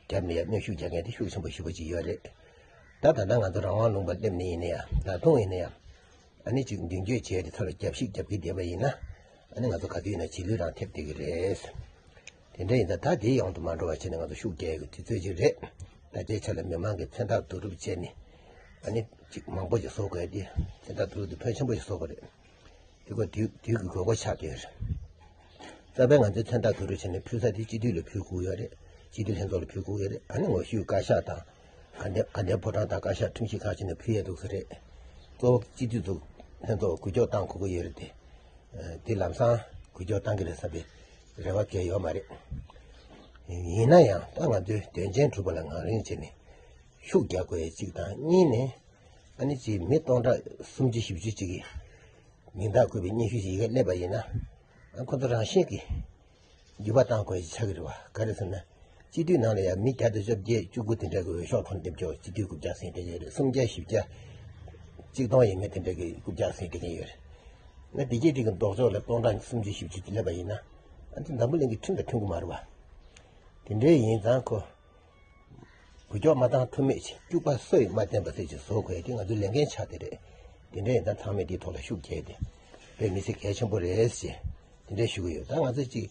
རྒྱབ་ནས་ཡར་གནོན་ཤུགས་རྒྱག་མཁན་དེ་ཤུགས་ཆེན་པོ་ཞེ་པོ་ཅིག་ཡོད་རེད། ད་ད་ལྟ་ང་ཚོ་རང་དབང་ལུང་པ་སླེབས་ནས་ཡིན་ན་ཡང་ད་དུང་ཡིན་ན་ཡང་ཨ་ནི་ཅིག་མདུན་སྐྱོད་བྱས་ཏེ་ཚུར་རྒྱབ་བཤིག་རྒྱབ་ཀྱི་བསྡད་པ་ཡིན་ན་ ཨ་ནི་ང་ཚོ་ག་དུས་ཡིན་ན་རྗེས་ལུས་རང་ཐེབས་བསྡད་ཀྱི་རེད། དེ་འདྲ་ཡིན་ཙང་ད་དེའི་ཡོང་དུ་མ་འགྲོ་བ་བྱས་ནས་ང་ཚོ་ཤུགས་རྒྱག་ཡག་གི་དུས་ཚོད་ཅིག་རེད། ད་ལྟའི་ཆ་ལ་མི་མང་གི་མཚན་རྟགས་བསྡུ་རུབ་བྱས་ནས་ཨ་ནི་ཅིག་མང་པོ་ཞིག་བཟོ་དགོས་ཏེ། མཚན་རྟགས་བསྡུ་རུབ་དེ་ཕོན་ཆེན་པོ་ཞིག་བཟོ་དགོས་རེད། དེ་ཀོ་དུས་དུས་ཀྱི་དགོས་མཁོ་ཆགས་བསྡད་ཡོད་རེད། རྩ་བའི་ང་ཚོའི་མཚན་རྟགས་བསྡུ་རུབ་བྱས་ནས་ཕུལ་ས་དེ་སྤྱི་འཐུས་ལ་ཕུལ་དགོས་ཡོད་རེད། སྤྱི་འཐུས་ལྷན་ཚོགས་ལ་ཕུལ་དགོས་ཡོད་རེད། ཨ་ནི་ངོ་བཤུས་བཀའ་ཤག་དང་། དགའ་ལྡན་དགའ་ལྡན་ཕོ་བྲང་དང་བཀའ་ཤག་ཁྲིམས་ཞིབ་ཁག་བྱས་ནས་ཕུལ་ཡས་འདུག་ས་རེད། གཙོ་བོ་སྤྱི་འཐུས་ཚོ་ལྷན་ཚོགས་འགུལ་སྐྱོད་བཏང་དགོས་ཀྱི་ཡོད་རེད་དེ། དེ་ལམ་སང་འགུལ་སྐྱོད་བཏང་གི་རེད་བསམ་པའི་རེ་བ་གང་ཡང་ཡོད་མ་རེད། ཡིན་ན་ཡང་ད་ང་ཚོའི་དོན་ཆེན་གྲུབ་པ་ལ་ངང་རིང་བྱས་ནས་ཤུགས་རྒྱག་དགོས་ཡས་གཅིག་དང་། གཉིས་ནས་ཨ་ནི་ཅིག་མི་སྟོང་ཕྲག་སུམ་ཅུ་བཞི་བཅུ་ཅིག་གི་མིང་རྟགས་བཀོད་པའི་སྙན་ཞུ་ཞིག་ཡི་གེ་སླེབས་པ་ཡིན་ན། ཨ་ཁོ་ཚོ་རང་བཞིན་གྱིས་འགྱུར་བ་གཏང་དགོས་ཡས་ཆགས་ཀྱི་རེད་བ། ག་རེ་ཟེར་ན། སྤྱི་འཐུས་ནང་ལ་ཡང་མི་བརྒྱ་དང་བཅོ་བརྒྱད་བཅུ་དགུ་དེ་འདྲ་གི་འོས་ཤོག་ཐོན་སྡོད་ཀྱི་ཡོད། སྤྱི་འཐུས་རྐུབ་བཀྱག་ཟིན་བསྡད་ཀྱི་ཡོད་རེད། སུམ་བརྒྱ་བཞི་བརྒྱ་གཅིག་སྟོང་ཡས་མས་དེ་འདྲ་གི་རྐུབ་བཀྱག་ཟིན་བསྡད་ཀྱི་ཡོད་རེད། ང་བདེ་སྐྱིད་སྒྲིག་གི་ལྡོག་ཕྱོགས་ལ་སྟོང་ཕྲག་སུམ་ཅུ་བཞི་བཅུ་སླེབས་པ་ཡིན་ན། ཨ་འདི་འཛམ་བུ་གླིང་གི་ཁྲིམས་དང་མཐུན་གྱི་མ་རེད་བ། དེ་འདྲ་ཡིན་ཙང་ཁོ། འགུལ་སྐྱོད་མ་བཏང་ཐབས་མེད་ཅིག་སྐྱུག་པ་སོ་ཡིས་མ་བསྟན་པ་ཟེར་ཅིག་བཟོ་དགོས་དེ་ང་ཚོའི་ལས་འགན་ཆགས་བསྡད་རེད། དེ་འདྲ་ཡིན་ཙང་ཚང་མས་དེའི་ཐོག་ལ་ཤུགས་རྒྱག་དེ་དཔེ་མི་སྲིད་གལ་ཆེན་པོ་རེད་ཅེས་དེ་འདྲ་ཞུ་གི་ཡོད། ད་ང་ཚོ་ཅིག་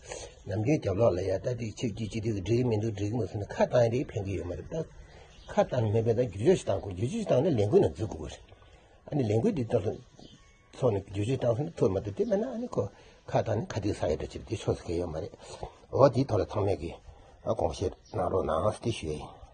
ནམ་རྒྱུན་རྒྱབ་ལོགས་ལ་ཡ་ད་དེ་ཆེ་རྒྱུ་ཅི་དེ་གི་འགྲིག་གི་མི་འདུག་འགྲིག་གི་མི་འདུག་ཟེར་ནས་ཁ་བཏང་ཡ་དེ་ཕན་གི་ཡོད་མ་རེད། ད་ཁ་བཏང་ནས་མེད་པས་ད་བསྒྱུར་བཅོས་ཤིག་བཏང་དགོས། བསྒྱུར་བཅོས་ཤིག་བཏང་ན་ལས་འགུལ་ནང་འཛུལ་དགོས་རེད། ཨ་ནི་ལས་འགུལ་འདི་ལྟར་དུ། ཚོགས་ནས་བསྒྱུར་བཅོས་བཏང་ཟིན་ན་ཐུབ་མ་ཐུབ་དེ་མེད་ན་ཨ་ནི་ཁོ་ཁ་བཏང་ནས་ཁ་ཐུག་ས་ཡ་འདྲ་ཅིག་དེ་ཆོག་ས་གལ་ཡོད་མ་རེད། འོ་དེའི་ཐོག་ལ་ཚང་མས་ཀྱི་ཨ་དགོངས་བཞེས་གནང་རོགས་གནང་ཟེར་དེ་ཞུ་ཡ་ཡིན།